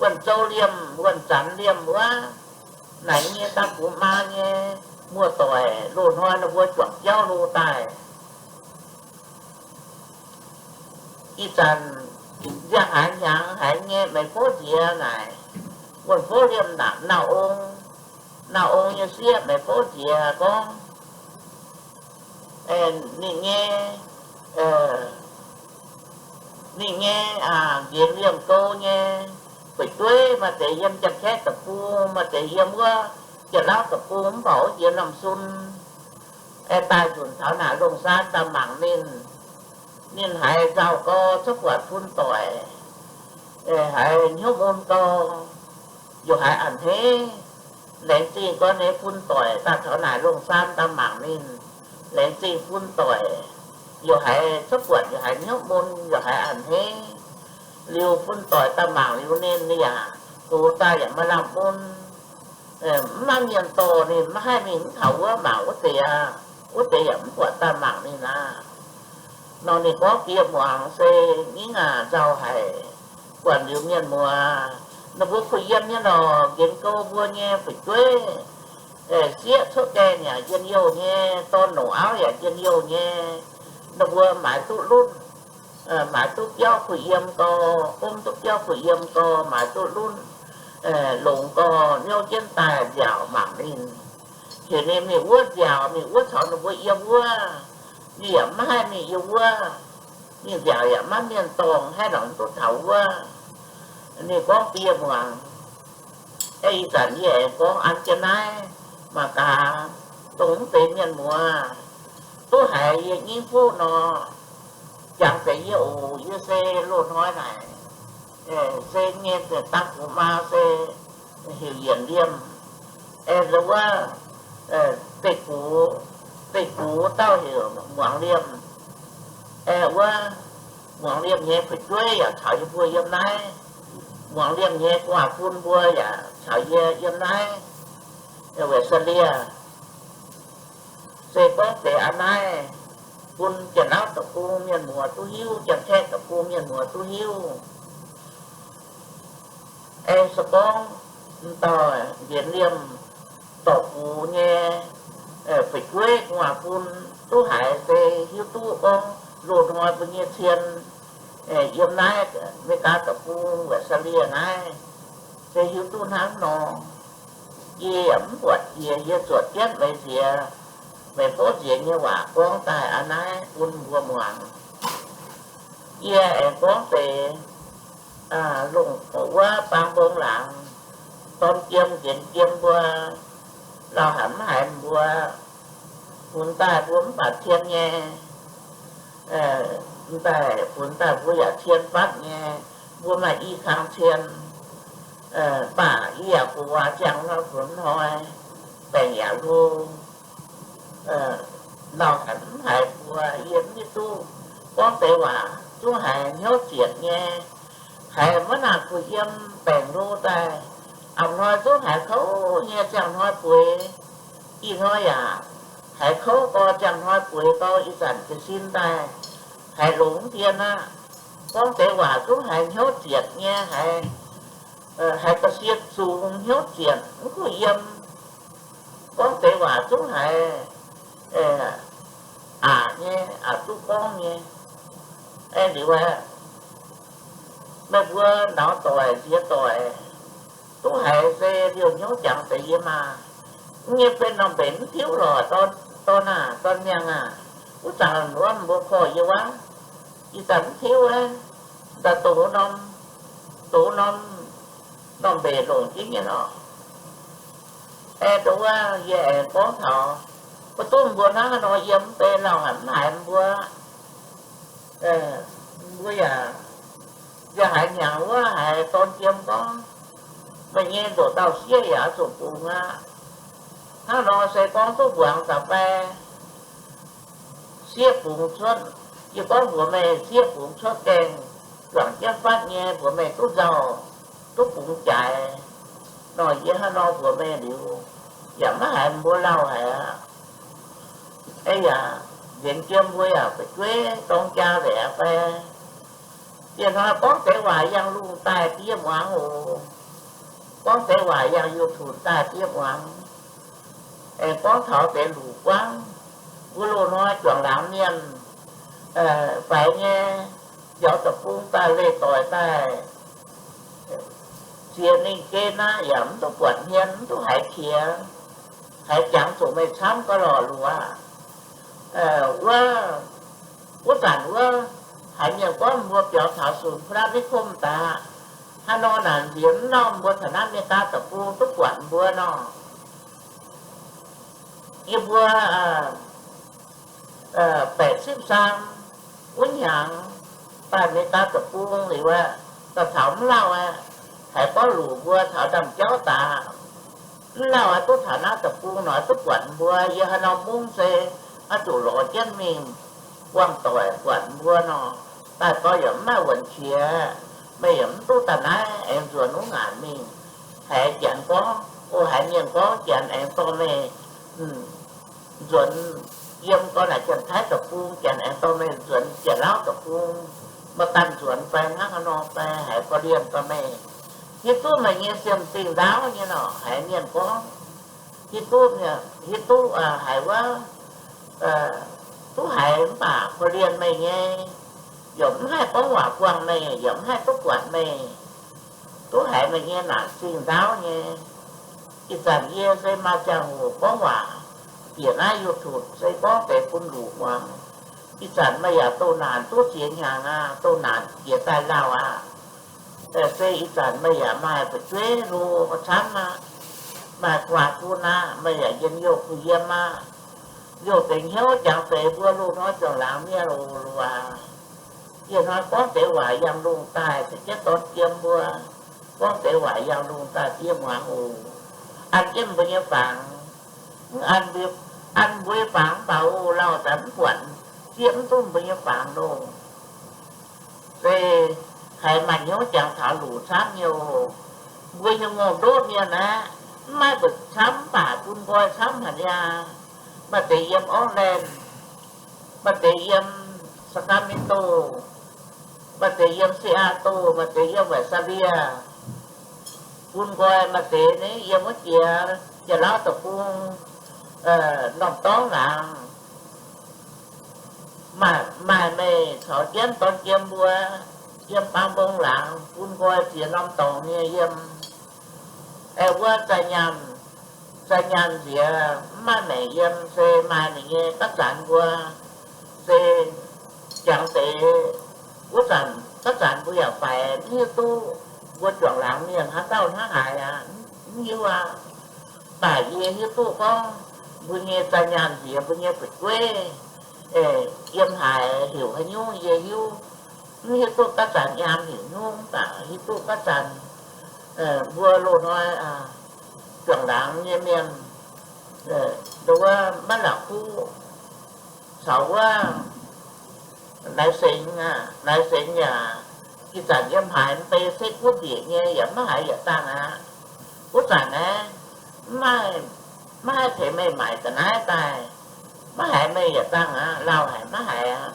Wuonh Zou Liemh, Wuonh Zanx Liemh wuov. Naaic nyei daaih gux maa nyei muoz-doic loz-hnoi ninh mbuo juangc jauv lo daaih. Ih zanc nziang haaix hnyangx haiz nyei meih fouv nziex naaic, Wuonh Bouv Liemh naaic nauc ong, nauc ong nyei sieqv meih fouv nziex gorngv, ninh nyei, ninh nyei nqemh liemh gou nyei fu'jueiv maaih deix yiem Janx-Kaeqv deic-bung, maaih deix yiem wuov Janx-Lauv deic-bung mv baac wuov jiex Norm Sun, daaih nzunc taux naaic Longc Saan daaih mangc ninh. Ninh haiz nzauh gau, cuotv buatc fun doic, haiz hnyouv mun gau, yaac haiz a'hneiv. Laengz zingh gau nyei fun doic daaih taux naaic Longc Saan daaih mangc ninh. Laengz zingh fun doic, yaac haiz cuotv buatc, yaac haiz hnyouv mun, yaac haiz a'hneiv. Liuz fun doic daaih mangc liuz ninh yaac gox daaih yaac maaih lamh mun. Mv maaih mienh dorh ninh, maiv haih mingh mv taux wuov mangc wuov deix aqv. Wuov deix yaac mv buatc daaih mangc ninh aqv. Nor ninh gorngv, Bieqc muangx se ningv aac, nzauh haic. Buatc liuz mienh muoz, ninh mbuo kuh yiem nyei lorqc, nqemh gou mbuo nyei fu'jueiv, sieqv cuotv gaengh yaac njien-youh nyei, dorn longc auv yaac njien-youh nyei. Ninh mbuo maaiz duqv lunv, maaiz duqv biauv kuh yiem gau, gomv duqv biauv kuh yiem gau, maaiz duqv lunv. longx gorx, niouv jienv daaih nziaauc mangc ninh. Heuc ninh mingh wuov nziaauc, mingh wuov caux ninh mbuo yiem wuov. Ninh yaac maiv haih mingh yiem wuov. Ninh nziaauc yaac maiv mienh dorngc, haaix norm duqv taux wuov. Ninh gorngv bun yie muangx. Ih zanc yie aengx gorngv an jienv naaiv mangc gaax, dongh mv deix mienh muoz duqv haiz yie nyingv fuqv nor, jangx deix yie oc. Yie se loz-hnoi naaic se nyei daaih gux maa se heuc Yienc Liemh. Aengx wuov deic-gux, deic-gux dauh heuc Muangx Liemh. Aengx wuov Muangx Liemh nyei fu'jueiv yaac caux yie mbuo yiem naaiv. Muangx Liemh nyei gu'nguaaz-fun mbuo yaac caux yie yiem naaiv Australia. Se gorngv deix aa naaiv bun Janx-Lauv deic-bung mienh muoz duqv hiuv, Janx-Kaeqv deic-bung mienh muoz duqv hiuv. Aengx se gorngv m'dauh Yienc Liemh dorc gux nyei fu'jueiv gu'nguaaz-fun duqv haiz se hiuv duqv gorngv loz-hnoi mbuo nyei cien yiem naaiv America deic-bung Australia naaiv, se hiuv duqv hnangv nor. Yie yaac mv buatc jiex, yie zuotc jienv meih nziex, meih fouv nziex nyei waac gorngv daaih aa naaiv bun mbuo muangx. Yie aengx gorngv deix longc wuov baang mbong laangz, dorn jiem nqenx jiem mbuo, lauh haic mv haiz mbuo, funx daaih mbuo mv baac cien nyei, mv daaih funx daaih mbuo yaac cien fatv nyei, mbuo maaih i kang cien. Mv baac yie yaac gu'nguaaz ziangh hnoi funx hnoi, baengc yaac hlo. Lauh haic mv haiz mbuo, yie mv hiuv duqv gorngv deix waac zungv haiz hnyouv zietc nyei, haiz maiv nangc kuh yiem, baengc hlo daaih. A'hnoi zungv haiz kouv nyei, ziangh hnoi bueix, ih hnoi yaac haiz kouv gorx, ziangh hnoi bueix gorx, ih zanc jiez sin daaih haiz longx dien aqv. Gorngv deix waac zungv haiz hnyouv zietc nyei, haiz, haiz ga'sie zungx, hnyouv zietc mv kuh yiem. Gorngv deix waac zungv haiz aqc nyei, aqc duqv gorngv nyei. Aengx liuz aqv, meih mbuo naux doic nziex doic duqv haiz se liouh hnyouv jangx deix yie maah! Nyei benx norm mbenc mv tiuv lorqc, dorn aah, dorn miangh aah! Wuov zanc wuov mbuo korv yie wuov, ih zanc mv tiuv aqv. Daaih dongh wuov norm, dongh wuov norm, norm mbenc longc jienv nyei lorqc. Aengx dongh wuov yie aengx gorngv taux, mbuo duqv mbuo hnangv haaix nor yiem mv bei lauh haic mv haiz mbuo, mbuo yaac, yaac haiz hnyangx wuov haiz dorn jiem gorngv, meih nyei ndoqc dauh sieqv yaac zuqc bungx aqv. Hnangv nor se gorngv duqv mbuangz zaux fai sieqv bungx cuotv. Yie gorngv mbuox meih, sieqv bungx cuotv gaengh juangc jienv fatv nyei, mbuox meih duqv nzauh, duqv bungx jaaix. Nor yie hnangv nor mbuox meih liuz, yaac maiv haiz mbuo lauh haic aqv. Aa yaac nqenx jiem mbuo yaac fu'jueiv dorng jaa nzengc aqv fai? Dieh hnoi gorngv deix waac yangh lungh daaih bun yie muangx oc. Gorngv deix waac yangh YouTube daaih bun yie muangx. Aengx gorngv taux deix luc buangv, mbuo loz-hnoi juangc laangz mienh faix nyei, njaaux deic-bung daaih leih doic daaih ziex ninh gen aqv, yaac mv duqv buatc hmien, mv duqv haiz qiex. Haiz jangx zuqc meih camv gauh lorh luoqc. Wuov, wuov zanc wuov, haiz mienh gorngv mbuo biaux taux sumc พระนิคม daaih, haaix nor naaic nziex mv lauh mbuo taux naaiv Meigaa deic-bung duqv buatc mbuo nor. Yie mbuo baeqc cipv saang wuov hnyangx daaih Meigaa deic-bung liuz aqv, daaih taux mv lauh aqv, haiz gorngv luc mbuo taux ndaamv-jauv daaih, mv lauh aqv, duqv taux naaiv deic-bung nor duqv buatc mbuo. Yie haaix nor mungv se oix zuqc lorz jienv mingh buangh doic buatc mbuo nor, daaih gorx yaac mv maaih wuonc qiex. Meih yaac mv duqv daaih naaiv aengx nzuonx wuov ngaanc mingh. Haiz Janx gorngv, o, haiz mienh gorngv Janx aengx dorh meih nzuonx yiem gau naaic Janx-Taiv deic-bung, Janx aengx dorh meih nzuonx Janx-Lauv deic-bung, meih ganh nzuonx fai hnangv haaix nor fai, haiz korv-lienh dorh meih. Hiuv duqv meih nyei siem-zingh ndaauv nyei nor, haiz mienh gorngv, hiuv duqv, hiuv duqv haiz wuov, duqv haiz mv baac korv-lienh meih nyei, yaac mv haih gorngv waac buangh meih, yaac mv haih duqv buatc meih. duqv haiz meih nyei naanc zingh ndaauv nyei. Ih zanc yie se maaih ziangh hoc gorngv waac bieqc naaiv YouTube se gorngv deix bun luqc muangx. Ih zanc meih yaac doh naanc duqv ziex hnyangx aqv, doh naanc jiex daaih lauh aqv. Se ih zanc meih yaac maaih fu'jueiv hlo camv aqv, maaih gu'nguaaz-fun aqv, meih yaac njien-youh kuh yiem aqv. Youh deix hnyouv jangx deix mbuo loz-hnoi juangc laangz mienh oc, loz-hnoi. Yie hnoi gorngv deix waac yangh lungh daaih caux jienv dorn jiem mbuo, gorngv deix waac yangh lungh daaih fiev muangx oc. An jienv mbuo nyei fangx, an, an mbuo nyei fangx mv baac oc, lauh zanc mv buatc, fiev mv duqv mbuo nyei fangx loh. Se haiz maaih hnyouv jangx taux luqc camv nyei oc. Mbuo nyei ngongh ndoqv mienh aeqv, mv maaih mbu'ziex camv mv baac bun nqoi camv haic niaa. Maaih deix yiem Auckland, maaih deix yiem Sacramento, maaih deix yiem Seattle, maaih deix yiem Visalia. Bun nqoi maaih deix ni yiem wuov jiex Janx-Lauv Deic-Bung, norm dorngx laangz. Maaih, maaih meih caux jienv dorn jiem mbuo yiem baang mbong laangz bun nqoi ziex norm dorngx nyei yiem. Aengx wuov zaaih nyaanh, zaaih nyaanh nziex mv maaih maengc yiem, se maaih ninh nyei gapv zanc mbuo, se jangx deix wuov zanc gapv zanc mbuo yaac faix mv hiuv duqv mbuo juangc laangz mienh haaix dauh hnangv haaix aqv, mv hiuv aqv. Mv baac yie hiuv duqv gorngv mbuo nyei zaaih nyaanh nziex, mbuo nyei fu'jueiv yiem haaix heuc haaix nyungc yie hiuv. Mv hiuv duqv gapv zanc nyaam heuc nyungc, mv baac hiuv duqv gapv zanc mbuo loz-hnoi juangc laangz nyei mienh, nduov wuov maiv la'kuqv caux wuov Laix Sengx, Laix Sengx yaac ih zanc yiem haaix mv bei, se guv nzieqc nyei, yaac maiv haiz yietc dangh aqv. Wuov zanc naaiv maiv, maiv haih tengx meih maaic ga'naaiv daaih, maiv haiz meih yietc dangh aqv, lauh haic maiv haiz aqv.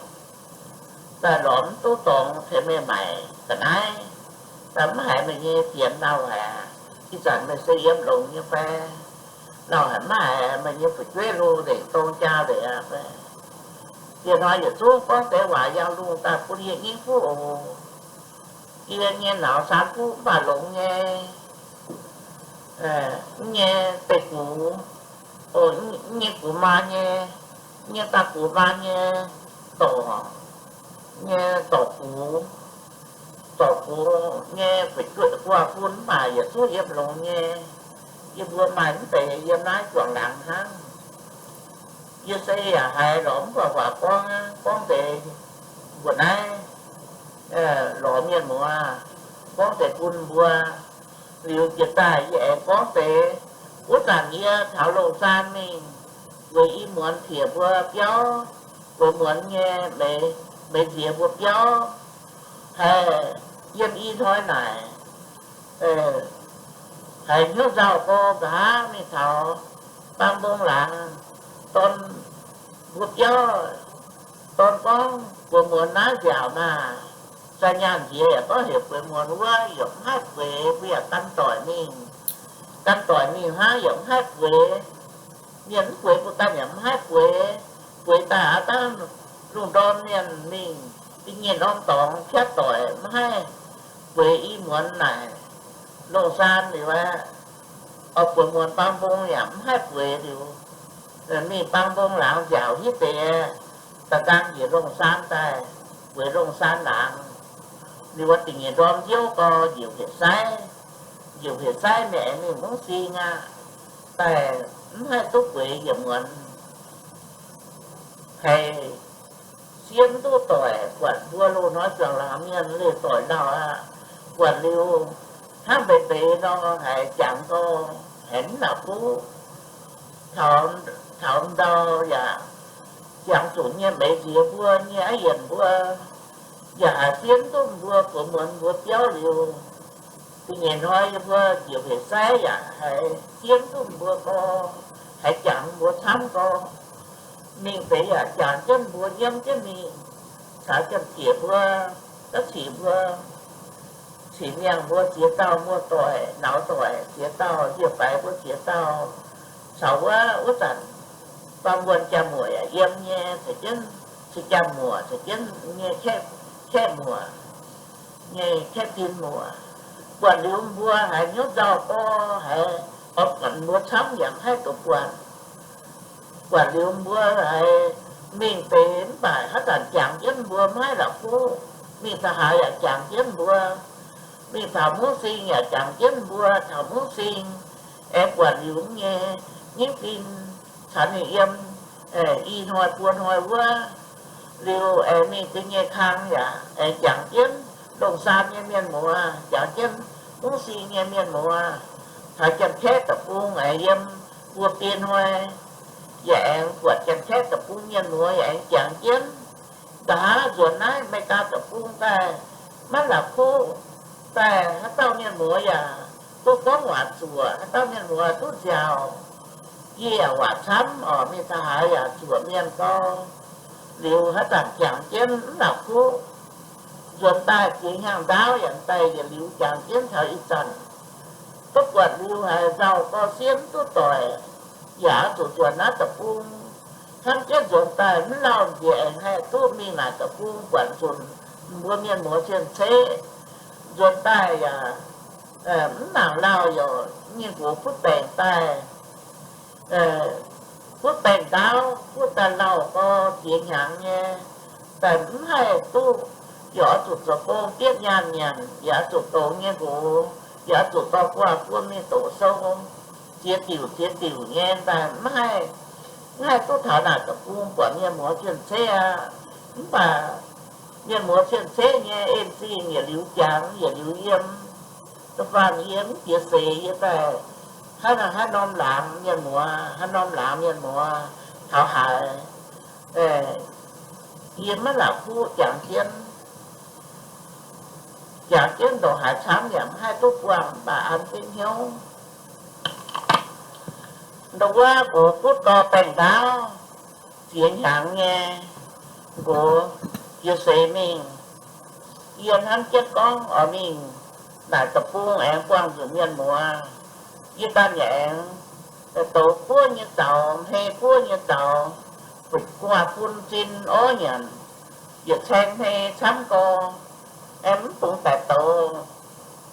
Daaih lorz mv duqv dorngx tengx meih maaic ga'naaiv, daaih maiv haiz meih nyei fienx lauh haic aqv. Ih zanc meih se yiem longx nyei fai? Lauh haic maiv haiz meih nyei fu'jueiv hlo nzengc, dong jaa nzengc aqv. Yie hnoi yietc zungv gorngv deix waac yangh lungh daaih bun yie nyingv fuqv oc. Yie nyei nauz saan fuqv mv baac longx nyei, nyei deic-gux, nyei gux maa nyei, nyei daaih gux maa nyei dorc, nyei dorc gux, dorc gux nyei fu'jueiv gu'nguaaz-fun mv baac yietc zungv yiem longx nyei. Yie mbuo maaih mv deix yiem naaiv juangc laangz hnangv. Yie se yaac haiz lorz mv buatc waac gorngv, gorngv deix mbuoqc naaiv, lorz mienh muoz, gorngv deix bun mbuo. Liuz jiex daaih yie aengx gorngv deix, wuov zanc yie taux Longh Saan mingh, weic i muonz qiex mbuo biauv, weic muonz nyei meix, meix nziex mbuo biauv, haiz yiem i hnoi naaic, haiz hnyouv nzauh gorx nqa'haav mingh taux baang mbong laangz, dorn mbuo biauv, dorn gorngv bueix muonz naaiv nziaauc maah! Zaaih nyaanh nziex yaac gorngv heuc bueix muonz wuov, yaac mv haih bueix, mbuo yaac gan doic mingh. Gan doic mingh hnangv yaac mv haih bueix. Mienh mv bueix mbuo ganh yaac mv haih bueix. Bueix daaih aqv, dangh lungh ndorm mienh mingh, da'nyeic norm dorngx piatv doic mv haih bueix i muonz naaic. Longh Saan liuz aqv, oix bueix muonz baang mbong yaac mv haih bueix liuz, mingh baang mbong laangz nziaauc hitv deix, da'nqaang njiec Longh Saan daaih, bueix Longh Saan laangz. Liuz wuov da'nyeic ndorm nziouv gau, njiec hueic-saiv, njiec hueic-saiv mienh aengx mingh mungv sing aqv, daaih mv haih duqv bueix yietc muonz. Haiz siev mv duqv doic, buatc mbuo loz-hnoi juangc laangz mienh leih doic lauh aqv. Buatc liuz hnangv mbeix mbeix nor, haiz jangx gau, haiz mv la'kuqv. Taux, taux ndau yaac jangx zuqc nyei meix nziex mbuo, nyei a'yienc mbuo, yaac haiz siev mv duqv mbuo, bueix muonz mbuo biauv liuz. Da'nyeic hnoi yie mbuo njiec hueic-saiv yaac haiz siev mv duqv mbuo gau, haiz jangx mbuo camv gau. Mingh deix yaac jangx jienv mbuo nyiemv jienv mingh, caux Janx-Zieqc mbuo, Ga'cic mbuo, Cic Miangh mbuo ziex dauh muoz-doic, nauz doic ziex dauh, Njiec Faix mbuo ziex dauh, caux wuov, wuov zanc Baamh Wuonh jaa-muoc yaac yiem nyei, caux jienv, caux jaa-muoc, caux jienv nyei kaeqv muoc, nyei kaeqv tin muoc, Buatc liuz mbuo haiz hnyouv nzauh gorx haiz, oix buatc mbuo camv yaac mv haih duqv buatc. Buatc liuz mbuo haiz mingh deix mv baac haaix zanc jangx jienv mbuo maiv la'kuqv. Mingh taux haaix yaac jangx jienv mbuo. Mingh taux mungv sing yaac jangx jienv mbuo taux mungv sing. Aengx buatc liuz nyei, nyingv fin caux ninh yiem i hnoi buo hnoi wuov. Liuz aengx mingh deix nyei kang yaac aengx jangx jienv, longc saam nyei mienh muoz jangx jienv, mungv sing nyei mienh muoz. Taux Janx-Kaeqv deic-bung aengx yiem buo biei hnoi, yaac aengx buatc Janx-Kaeqv deic-bung mienh muoz yaac aengx jangx jienv. Nqa'haav nzuonx naaiv America deic-bung daaih, maiv la'kuqv daaih, haaix dauh mienh muoz yaac duqv gorngv waac zuoqc, haaix dauh mienh muoz duqv nziaauc. Yie yaac waac camv oc, mingh taux haaix yaac zuoqc mienh gau. Liuz haaix zanc jangx jienv mv la'kuqv. Nzuonx daaih ziex hnyangx ndaauv yaac daaih yietc liuz jangx jienv taux ih zanc. Duqv buatc liuz haiz nzauh gau siev mv duqv doic, yaac oix zuqc nzuonx naaiv deic-bung. Hnamv jienv nzuonx daaih mv lauh nziex aengx haih duqv mingh naaic deic-bung buatc nzunc mbuo mienh muoz cien-ceqv. Nzuonx daaih yaac mv nangc lauh, yaac nyei nqox butv baengc daaih, butv baengc ndaauv, butv daaih lauh gau ziex hnyangx nyei, daaih mv haih duqv. Yaac oix zuqc zoux gong bietv nyaanh nyanc, yaac oix zuqc dongz nyei nqox, yaac oix zuqc dorh guaax guon mingh doqc sou, ziex diuc ziex diuc nyei daaih mv haih, mv haih duqv taux naaic deic-bung buatc mienh muoz cien-ceqv aqv. Mv baac mienh muoz cien-ceqv nyei en zingh yietc liuz jangx yietc liuz yiem. Da'faanh yie mv jiex seix yie daaih haaix, haaix norm laangz mienh muoz, haaix norm laangz mienh muoz taux haaix, yie maiv la'kuqv jangx jienv. Jangx jienv ndongc haaix camv yaac mv haih duqv buangh, mv baac an jienv hnyouv. Ndau wuov nqox butv gau baengc ndaauv, ziex hnyangx nyei, nqox jiex seix mingh. Yie hnamv jienv gorngv oix mingh naaic deic-bung aengx buangh nzunc mienh muoz. Yie ganh yaac aengx douz buov nyei zaux, hmei buov nyei zaux, gu'nguaaz bun zin orv nyanc, yietc caeng hmei camv gau, aengx mv bungx daic douz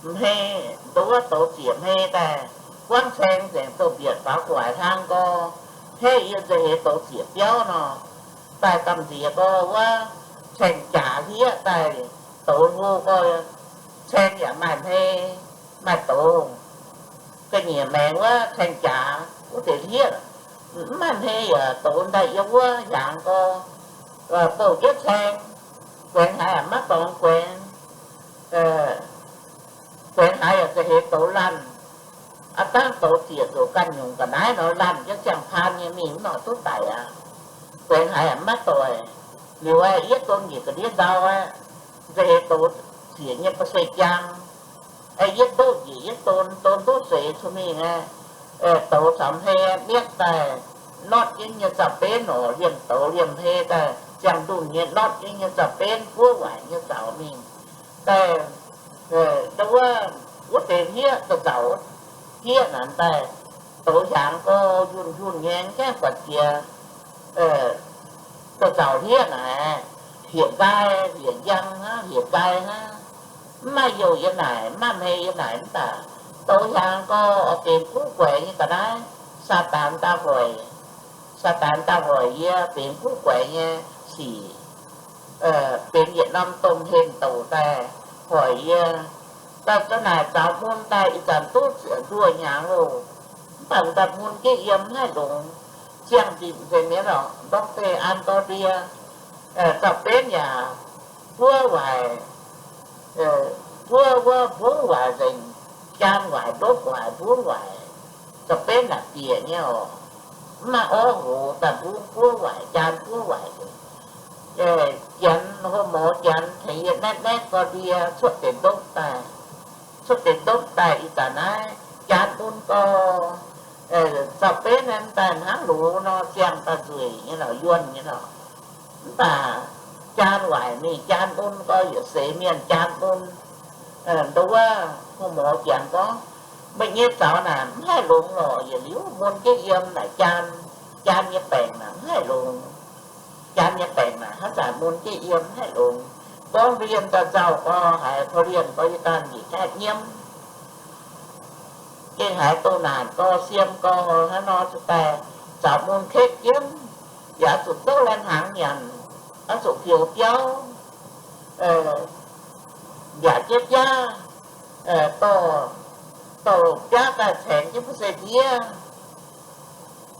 hmei, ndau wuov douz ziec hmei daaih, buangv caeng nzengc, douz mbietc faaux gu'nguaaic hlang gau, hneiv yie nza'heix douz ziec biauv nor, daaih gamh nziex gau wuov caeng jaax hlieqv daaih douz hlo gau, caeng yaac maaih hmei, maaih douz. Ga'nyiec maengx wuov caeng jaax wuov deix hlieqv, mv maaih hmei yaac douz daaih yiem wuov hiaangx gau, bouh jienv caeng, guaengx haaix yaac maiv dorngx guaengx, guaengx haaix yaac za'heix douz laanh. Aav dangv douz ziec zuqc ganh nyungc ga'naaiv nor laanh jienv ziangh paan nyei mingh mv nor duqv daic aqv. Guaengx haaix yaac maiv doic. Liuz aeqv, yietv don njiec ga'ndiev nzau aeqv, za'heix douz ziec nyei ba'seix jaang. Aeqv, yietv ndoqv njiec yietv don, don ndoqv seix cuotv mingh aeqv, douz caux hmei mietv daaih notv jienv nyei zaux-benv oc, liemh douz liemh hmei daaih ziangh ndunh nyei notv jienv nyei zaux-benv buov waaic nyei zaux mingh. Daaih ndau wuov, wuov deix hlieqv da'zaux, hlieqv naaic daaih douz hiaangx gau, njunh njunh nyei, mv gaengh buatc jiex da'zaux hlieqv naaic, hlieqv nqaai, hlieqv njang hnangv, hlieqv nqaai hnangv. Mv maaih youh yiem naaic, mv maaih hmei yiem naaic mv baac douz hiaangx gau, oix benx guv guaix nyei ga'naaiv, Saadaan daaih hoic, Saadaan daaih hoic yie benx guv guaix nyei sic, benx yietc norm domh henh douc daaih hoic yie. Daaih za'naaic zaux mun daaih ih zanc duqv nduoh hnyangx loh, mv baac daaih mun jienv yiem mv haih longx, ziangh ndipc nzengc mi'aqv lorqc, ndortv deix an gau ndie. Zaux-benv yaac buov waaic, buov wuov mbungv waaic nzengc, jaan waaic, ndopv waaic, mbungv waaic. Zaux-benv naaic bieqc nyei oc. Mv maaih orv hoz daaih mbungv buov waaic, jaan buov waaic nzengc. Janx, hlo mouz Janx tengx yie naetv naetv gau ndie cuotv deix ndopv daaih. Cuotv deix ndopv daaih ih zanc naaiv jaan mun gau. Zaux-benv naaiv daaih hnangv loz nor, ziangh daaih nzueic nyei lorqc, yuonh nyei lorqc. Mv baac jaan waaic mingh jaan mun gau, yietc seix mienh jaan mun. Ndau wuov hlo mouz Janx gorngv, meih nyei zaux naaic mv haih longx lorqc, yietc liuz mun jienv yiem naaic jaan, jaan nyei baengc naaic mv haih longx. Jaan nyei baengc naaic haaix zanc mun jienv yiem mv haih longx. Gorngv mbuo yiem daaih nzauh gau, haiz korv-lienh gau, yie ganh njiec gaatv nyiemv. gengh haiz doh naanc gau, siem gau, hnangv nor zuqc daaih zaux mun ketv jienv, yaac oix zuqc zouv lai-hnaangx nyanc, oix zuqc fioux biauv, mbiaauc jienv biaav, dorh, dorh biaav daaih caengx jienv mbuo se ndiev.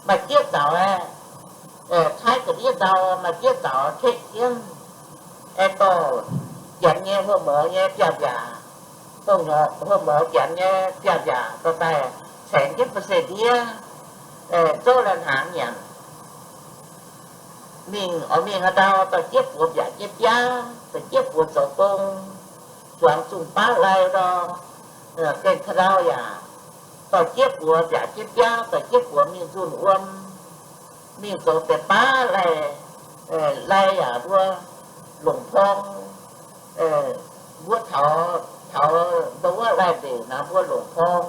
Maaih jieqv zaux aeqv, caaiv ga'ndiev ndau, maaih jieqv zaux ketv jienv, aengx dorh janx nyei hlo morz nyei biaav-mbiaac, hlo morz janx nyei biaav-mbiaac dorh daaih caengx jienv mbuo se ndiev, zouv lai-hnaangx nyanc. Mingh oix mingh haaix ndau, dorh jieqv buoz mbiaauc jienv biaav, dorh jieqv buoz zoux gong, zuangx zunh baav lai ndor, gengh ka'ndau yaac dorh jieqv buoz mbiaauc jienv biaav, dorh jieqv buoz mingh nzunh wuom, mingh zoux deix baav lai, lai yaac mbuo longc porng, mbuo taux, taux ndau wuov lai-mbenc naaic mbuo longc porng,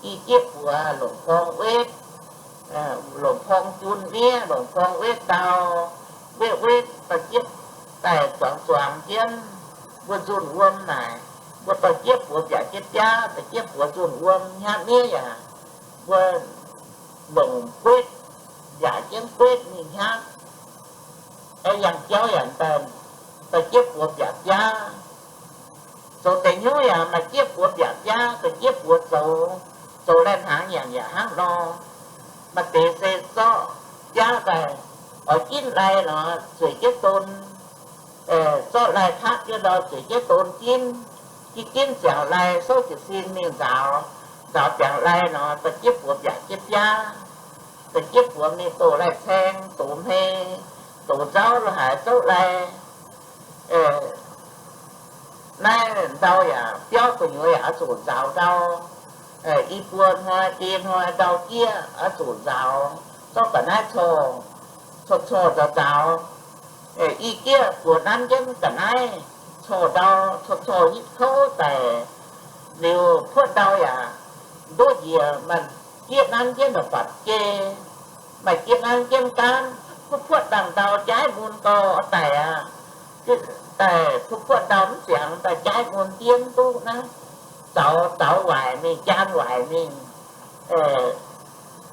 i jieqv buoz longc porng wetv, longc porng jun miev, longc porng wetv ndau, wetv wetv dorh jieqv daaih zuangx zuangx jienv mbuo nzunh wuom naaic, mbuo dorh jieqv buoz mbiaauc jienv biaav, dorh jieqv buoz nzunh wuom hnyapv miev yaac mbuo longc guetv, mbiaauc jienv guetv mingh hnyapv. Aengx yangh jauv yaac dorh jieqv buoz mbiaauc biaav. Zoux deix hnyouv yaac maaih jieqv buoz mbiaauc biaav, dorh jieqv buoz zoux, zoux lai-hnaangx nyanc yaac hnangv nor. Maaih deix se zorqv biaav daaih oix ginv lai nor zueiz jienv don, zorqv lai kapv jienv ndau zueiz jienv don ginv, ginv ginv ziangx lai souv jiez sin mingh nzaaux, nzaaux ziangx lai nor dorh jieqv buoz mbiaauc jienv biaav, dorh jieqv buoz mingh doh lai-caeng, dox hmei, dox nzauv lo haaix zouv lai. Naaiv ndau yaac biauv gu'nyuoz yaac oix zuqc nzaaux ndau. I buo hnoi, i hnoi ndau jieqv oix zuqc nzaaux, zorqv ga'naaiv corc, corc corc nzaaux nzaaux. I jieqv buoz nanv jienv ga'naaiv corc ndau, corc corc hitv kouv daic liuz, puotv ndau yaac ndoqv njiec. Maaih jieqv nanv jienv naaic batc jei, maaih jieqv nanv jienv gaanv, puotv puotv dangh ndau jaaiv mun gau daic aqv. Daaih puotv puotv ndau mv ziangx daaih jaaiv mun diev mv duqv naaiv. Zaux, zaux waaic mingh, jaan waaic mingh,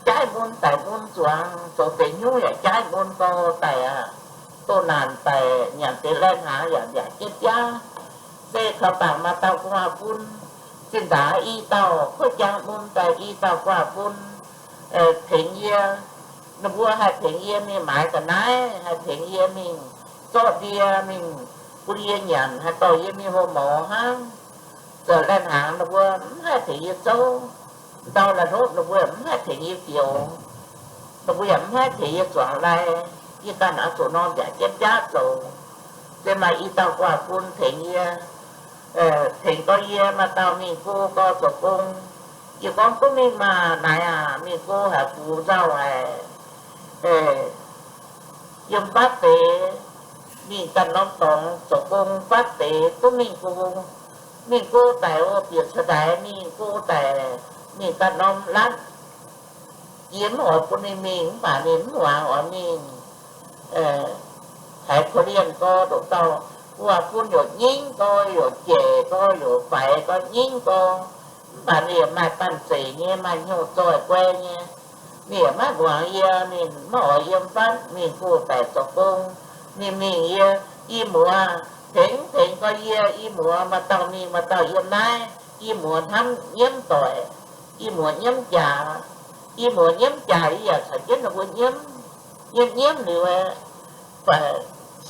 jaaiv mun daic mun zuangx, zoux deix hnyouv yaac jaaiv mun gau daic aqv. Doh naanc daic, nyanc deix lai-hnaangx yaac mbiaauc jienv biaav. Se kaux bangc maaih dauh gu'nguaaz-fun, zinh ndaangc i dauh kuotv jaang mun daaih i dauh gu'nguaaz-fun tengx yie. Ninh mbuo haih tengx yie mingh maaiz ga'naaiv, haih tengx yie mingh zorqv ndie mingh bun yie nyanc, haih dorh yie mingh hlo morz hnangv. Zoux lai-hnaangx ninh mbuo mv haih tengx yie zouv. Ndau la'hnopv ninh mbuo mv haih tengx yie fioux. Ninh mbuo yaac mv haih tengx yie zuangx lai. Yie ganh oix zuqc nor mbiaauc jienv biaav zoux. Se maaih i dauh gu'nguaaz-fun tengx yie, tengx gau yie maaih dauh mingh go gau zoux gong. Yie gorngv, duqv mingh maah, naaic aac, mingh go haic, bungx nzauh haic. Yiem fatv deix, mingh ganh norm dorngx zoux gong fatv deix duqv mingh go. Mingh go daic oc, bieqc caux ndaix mingh go daic, mingh ganh norm lanv. Yie mv oix bun ninh mingh, mv baac ninh mv muangx oix mingh. Haiz korv-lienh gorx, ndoqc dauh gu'nguaaz-fun youc nyingv gorx, youc jeic gorx, youc faix gorx, nyingv gorx. Mv baac ninh yaac maaih banh zeic nyei, maaih hnyouv zoih guai nyei. Ninh yaac maiv muangx yie, ninh maiv oix yiem fatv, mingh go daic zoux gong. Ninh mingh yie, i muoz tengx tengx gorx yie, i muoz maaih dauh mingh maaih dauh yiem naaiv, i muoz hnamv nyiemv doic, i muoz nyiemv jaax. I muoz nyiemv jaax, yie yaac caux jienv ninh mbuo nyiemv. Nyiemv nyiemv liuz,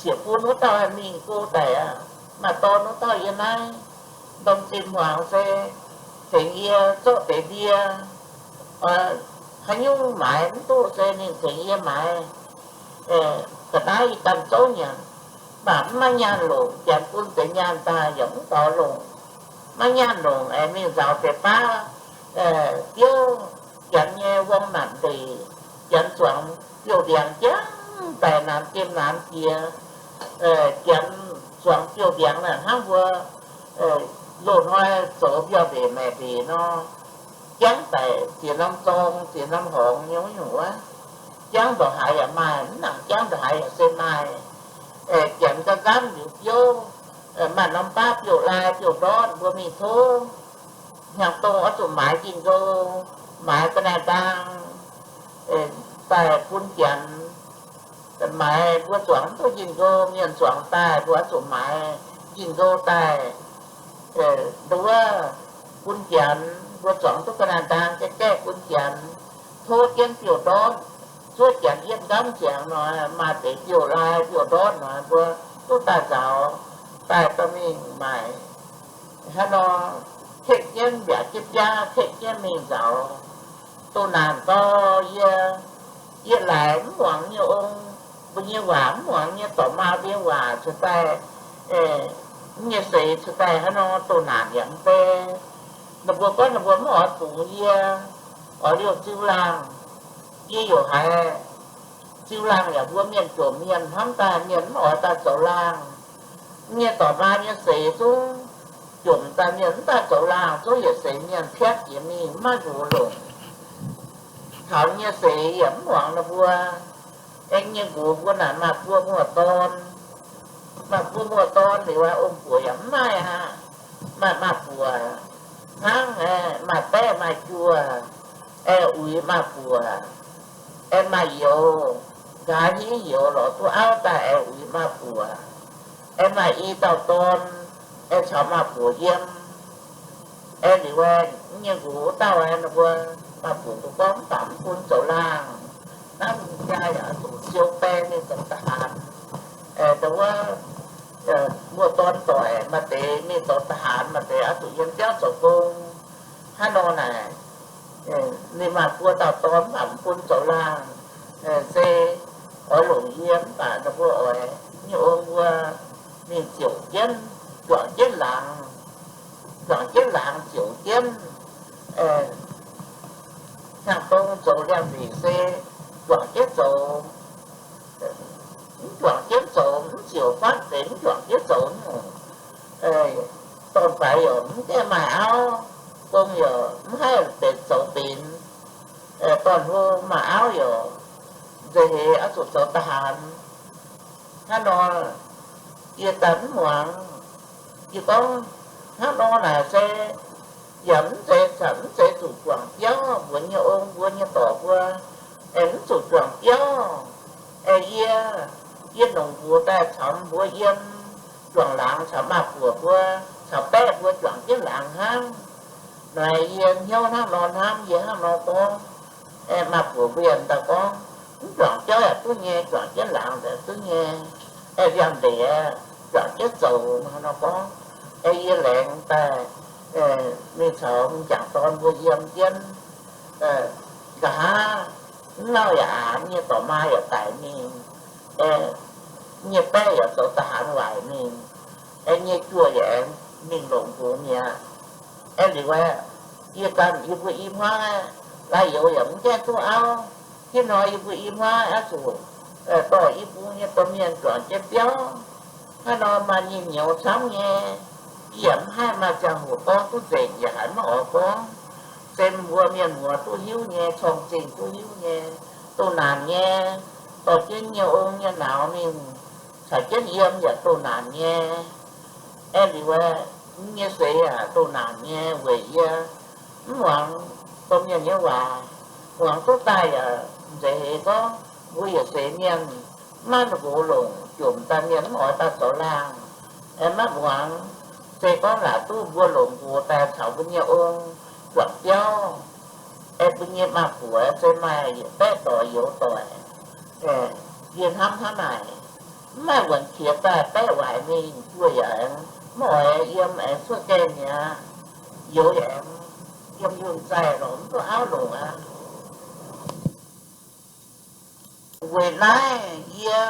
sieqv-fun wuov dauh mingh go daic aqv. Maaih dorn wuov dauh yiem naaiv ndorm zinh hmuangx se tengx yie zorqv deix ndie. Haaix nyungc maaiz mv duqv se ninh tengx yie maaiz. Ga'naaiv yie ganh zouv nyanc, mv baac mv maiv nyaanh longc. Janx bun deix nyaanh daaih yaac mv gaux longc. Maiv nyaanh longc aengx mingh nzaaux deix baav, biouv janx nyei wuom naanc ndeic. Janx zuangx biouv ndiangx jangv daic, naanx jiem naanx jiex. Janx zuangx biouv ndiangx naaic hnangv mbuo loz-hnoi zoux mbiauh ndeic maengc ndeic nor, jangv daic ziex norm zorng ziex norm horngz nyei wuov nyungc wuov. Jangv ndongc haaix yaac maaih, mv nangc jangv ndongc haaix yaac se maaih. Janx nqamv nqamv liuz biouv, maaih norm baav biouv-laai biouv-ndortv mbuo mingh tov. Hnyangx-dongh oix zuqc maaiz njien-nzou, maaiz ga'naaiv-ndaang daaih bun Janx. Maaiz mbuo zuangx duqv njien-nzou, mienh zuangx daaih mbuo oix zuqc maaiz njien-nzou daaih, nduov, bun Janx. Mbuo zuangx duqv ga'naaiv-ndaang gaeqv gaeqv bun Janx, tov jienv biouv ndortv, zuov Janx yietv nqamv ziangx nor, maaih deix biouv-lai biouv-ndortv nor, mbuo duqv daaih nzaaux, daaih dorh mingh maaic. Hnangv nor, kekv jienv mbiaauc jienv biaav, kekv jienv mingh nzaaux. Doh naanc gau, yie, yie laaix mv muangx nyei ong, mbuo nyei waac, mv muangx nyei dorc maa mbuo nyei waac, cingx daaih, mv nyei seix cingx daaih hnangv nor doh naanc yaac mv bei. Ninh mbuo gorngv ninh mbuo mv oix bungx yie, oix liouh ziu laangh. Yie yaac haiz ziu laangh yaac mbuo mienh jomc mienh hnamv daaih mienh mv oix daaih zoux laangh. Mv nyei dorc maa nyei seix zungv jomc daaih mienh mv daaih zoux laangh, zungv yietc seix mienh piatv jiex mingh mv maaih nqox longc. Taux nyei seix yaac mv muangx ninh mbuo. Aengx nyei nqox mbuo naaic maaih buo muoz-dorn, maaih buo muoz-dorn liuz, ong-buoc yaac mv maaih aqv. Maaih maaz-buoc hnangv, maaih baeqv maaih juoh, aengx uix maaz-buoc, aengx maaih youz, nqa'haav hingv youz lorz duqv auv daaih aengx uix maaz-buoc, aengx maaih i dauh dorn, aengx caux maaz-buoc yiem. Aengx liuz, nyei nqox wuov dauh, ninh mbuo maaz-buoc mbuo gorngv mv baac mv bun zoux laangh. Naaiv jaa yaac zuqc siou baeng mingh zoux da'haanz. Wuov muoz-dorn doic maaih deix mingh zoux da'haanz, maaih deix oix zuqc yiem biauv zoux gong. Hnangv nor naaic, ninh maaih buo dauh dorn mv baac mv bun zoux laangh. Se oix longc yie mv baac ninh mbuo oix nyei ong mbuo mingh ziouc jienv, juangc jienv laangz, juangc jienv laangz ziouc jienv. Hnyangx-dongh zoux liangx-ndeic se juangc jienv zoux, mv juangc jienv zoux, mv ziouc fatv deix mv juangc jienv zoux nyungc. Dorn-faix yaac mv gaengh maaih auv, gong yaac mv haih deix zoux benx. Dorn-hlo maaih auv yaac nzeic heix oix zuqc zoux da'haanz. Hnangv nor, yie daaih mv muangx. Yie gorngv, hnangv nor naaic se yaac mv zeiz, mv zeiz zuqc juangc biauv, mbuox nyei ong mbuo nyei dorc mbuo, aengx mv zuqc juangc biauv. Aengx yie, yie longc nqox daaih caux mbuo yiem, juangc laangz caux maaz-buoc mbuo, caux baeqv mbuo juangc jienv laangz hnangv. Naaic yie hnyouv hnangv nor hnamv, yie hnangv nor gorngv. Maaz-buoc mbuo yaac daaih gorngv, mv juangc biauv yaac duqv nyei, juangc jienv laangz yaac duqv nyei. Liangx-ndeic juangc jienv zoux nor gorngv. Yie laengz daaih mingh caux m'jangc dorn mbuo yiem jienv. Nqa'haav mv lauh yaac aanx nyei dorc maa yaac daic mingh. Nyei baeqv yaac zoux da'haanz waaic mingh. Nyei juoh yaac aengx mingh longc nqox mi'aqv. Aengx liuz, yie ganh yie mbuo i hmuangv, la'youz yaac mv gaengh duqv auv. Hnangv nor yie mbuo i hmuangv oix zuqc dorh i bung nyei domh mienh juangc jienv biauv. Hnangv nor maaih nyei nyouz camv nyei. Yie yaac mv haih maaih ziangh hoc gorngv duqv nzengc, yaac haiz maiv oix gorngv. Se mbuo mienh muoz duqv hiuv nyei, corng-zingh duqv hiuv nyei, doh naanc nyei. Dorh jienv nyei ong nyei nauz mingh caux jienv yiem yaac doh naanc nyei. Aengx liuz, nyei seix yaac doh naanc nyei weic yie mv muangx domh mienh nyei waac. Muangx duqv daaih yaac nzeic heix gorngv mbuo yietc seix mienh maiv nqox longc, jomc daaih mienh mv oix daaih zoux laangh. Maiv muangx, se gorngv laaic duqv mbuo longc nqox daaih caux mbuo nyei ong juangc biauv. Aengx mbuo nyei maaz-buoc se maaih yietc baeqv doic youz doic. Yie hnamv hnangv naaic, mv maaih wuonc qiex daaih baeqv waaic mingh, juoh yaac aengx mv oix yiem, aengx cuotv gaengh mi'aqv. Youz yaac aengx yiem yunh zaih lorz mv duqv auv longc aqv. Weic naaiv yie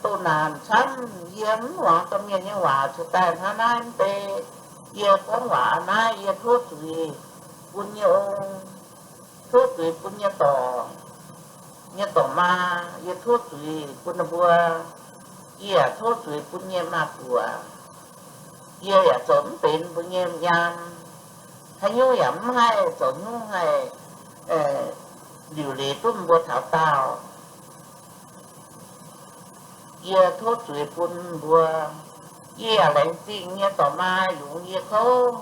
doh naanc camv, yie mv muangx domh mienh nyei waac cingx daaih hnangv naaiv mv bei. Yie gorngv waac naaiv yie tov zuiz bun nyei ong, tov zuiz bun nyei dorc, nyei dorc maa, yie tov zuiz bun ninh mbuo. Yie yaac tov zuiz bun nyei maaz-buoc. Yie yaac zoux mv benx mbuo nyei nyaam. Haaix nyungc yaac mv haih zoux nyungc haih liuc leiz duqv mbuo taux daauh. Yie tov zuiz bun mbuo. Yie yaac laengz zingh nyei dorc maa yungz yie kouv.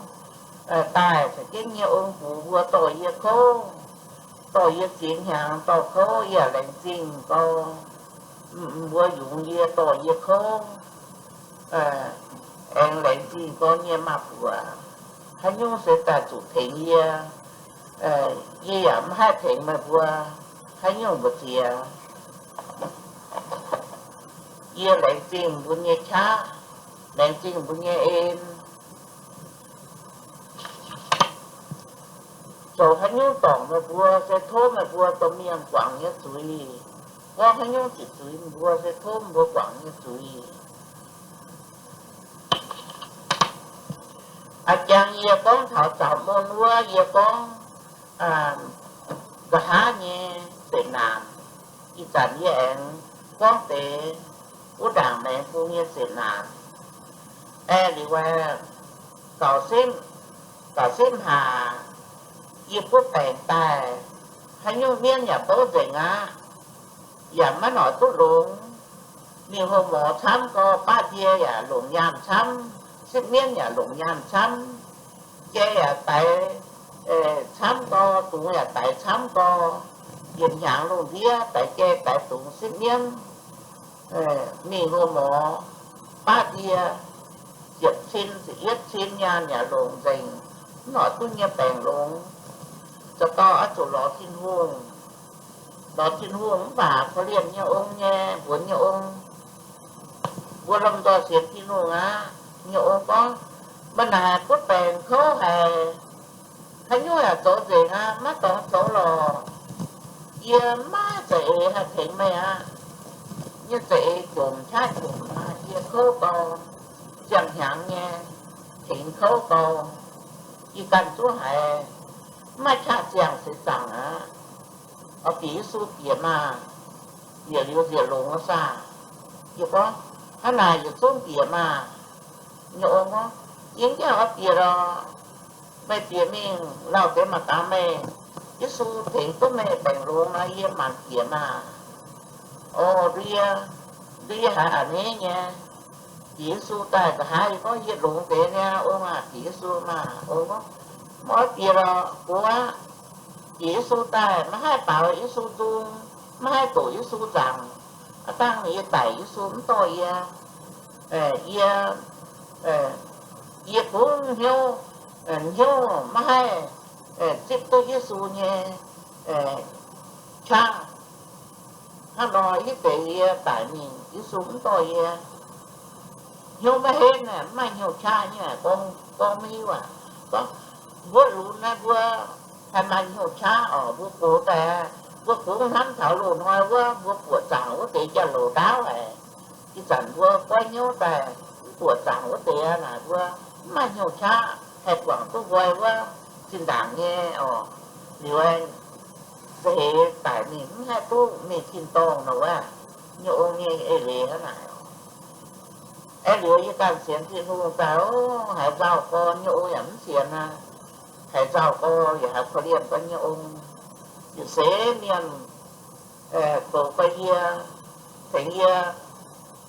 daaih caux jienv nyei ong-bux mbuo dorh yie kouv, dorh yie ziex hnyangx dorh kouv, yaac laengz zingh gau, mbuo yungz yie dorh yie kouv, aengx laengz zingh gau nyei maaz-buoc, haaix nyungc se daaih zuqc tengx yie, yie yaac mv haih tengx meih mbuo, haaix nyungc mbu'ziex. Yie laengz zingh mbuo nyei qaqv, laengz zingh mbuo nyei en. Zoux haaix nyungc dorngc meih mbuo se tov meih mbuo domh mienh guangc nyei zuiz. Gorngv haaix nyungc ziqc zuiz mbuo se tov mbuo guangc nyei zuiz. A'jang yie gorngv taux zaux mon wuov, yie gorngv nqa'haav nyei zeqc naanc. Ih zanc yie aengx gorngv deix wuov ndaangc maengx bung nyei zeqc naanc. Aeqv, liuz, gauh simv, gauh simv haac, yie butv baengc daaih, haaix nyungc mienv yaac bouv nzengc aqv, yaac maiv noic duqv longx. Mingh hlo morz camv gau, baqv ndie yaac longc nyaanh camv, sipv mienv yaac longc nyaanh camv, jai yaac daix camv gau, dungz yaac daix camv gau, yietc hnyangx lungh ndiev daix jai daix dungz sipv mienv. Mingh hlo morz, baqv ndie, ziepc cin ziepc yietv cin nyaanh yaac longc nzengc, mv noic duqv nyei baengc longx. Za'gengh oix zuqc lorz Tin-Hungh, lorz Tin-Hungh mv baac korv-lienh nyei ong nyei, mbuonx nyei ong, mbuo lomh nzoih sienx Tin-Hungh aqv. Nyei ong gorngv, meih naaic butv baengc kouv haic, haaix nyungc yaac zoux nzengc aqv, maiv dorngx zoux lorqc. Yie maiv za'eix haih tengx meih aqv. Nyei za'eix jomc qaqv jomc aqv, yie kouv gau, ziangh hnyangx nyei tengx kouv gau. Yie ganh zungv haiz maiv qaqv ziangh seix zaangc aqv. Oix bieqc Yesu bieqc maah! Bieqc liuz nzieqc longx saah? Yie gorngv, hnangv naaic yietc zungv bieqc maah! Nyei ong gorngv, yie mv gaengh oix bieqc lorqc. Meih bieqc mingh lauh deix mangc gaax meih, Yesu tengx duqv meih baengc longx nor, yie maanc bieqc maah! Orv, nduov yie, nduov yie haiz a'hneiv nyei. Bieqc Yesu daaih nqa'haav yie gorngv, yie longx deix niaa, ong aah, bieqc Yesu maah! Ong gorngv, mv oix bieqc lorqc, gox aqv. Bieqc Yesu daaih maiv haih baaux Yesu nzung, maiv haih doqc Yesu nzaangc. Aav dangh yie daic Yesu mv dorh yie. Yie, yie kungx hnyouv, hnyouv maiv haih zipv duqv Yesu nyei qaqv. Hnangv nor hitv deix yie daic mingh, Yesu mv dorh yie. Hnyouv maiv henv, mv maaih hnyouv qaqv nyei, gorngv maiv hiuv aqv. Gorngv mbuo lunx naaiv mbuo haih maaih hnyouv qaqv oc. Mbuo gox daaih, mbuo kungx hnamv taux loz-hnoi wuov mbuo buoqc zaangc wuov deix jauv-louc ndaauv haic. Ih zanc mbuo goiv hnyouv daaih mv buoqc zaangc wuov deix aqv. Naaic mbuo mv maaih hnyouv qaqv haih guangc duqv nqoi wuov zinh ndaangc nyei oc. Liuz, za'eix daic mingh mv haih duqv mingh tin-dorngh nor wuov, nyei ong nyei eix leiz hnangv naaic oc. Aeqv, liuz yie ganh sienx Tin-Hungh daaih, haiz nzauh gorn nyei ong yaac mv sienx aqv. Haiz nzauh gorn yaac haiz korv-lienh gorn nyei ong. Yietc seix mienh goux gorx yie, tengx yie,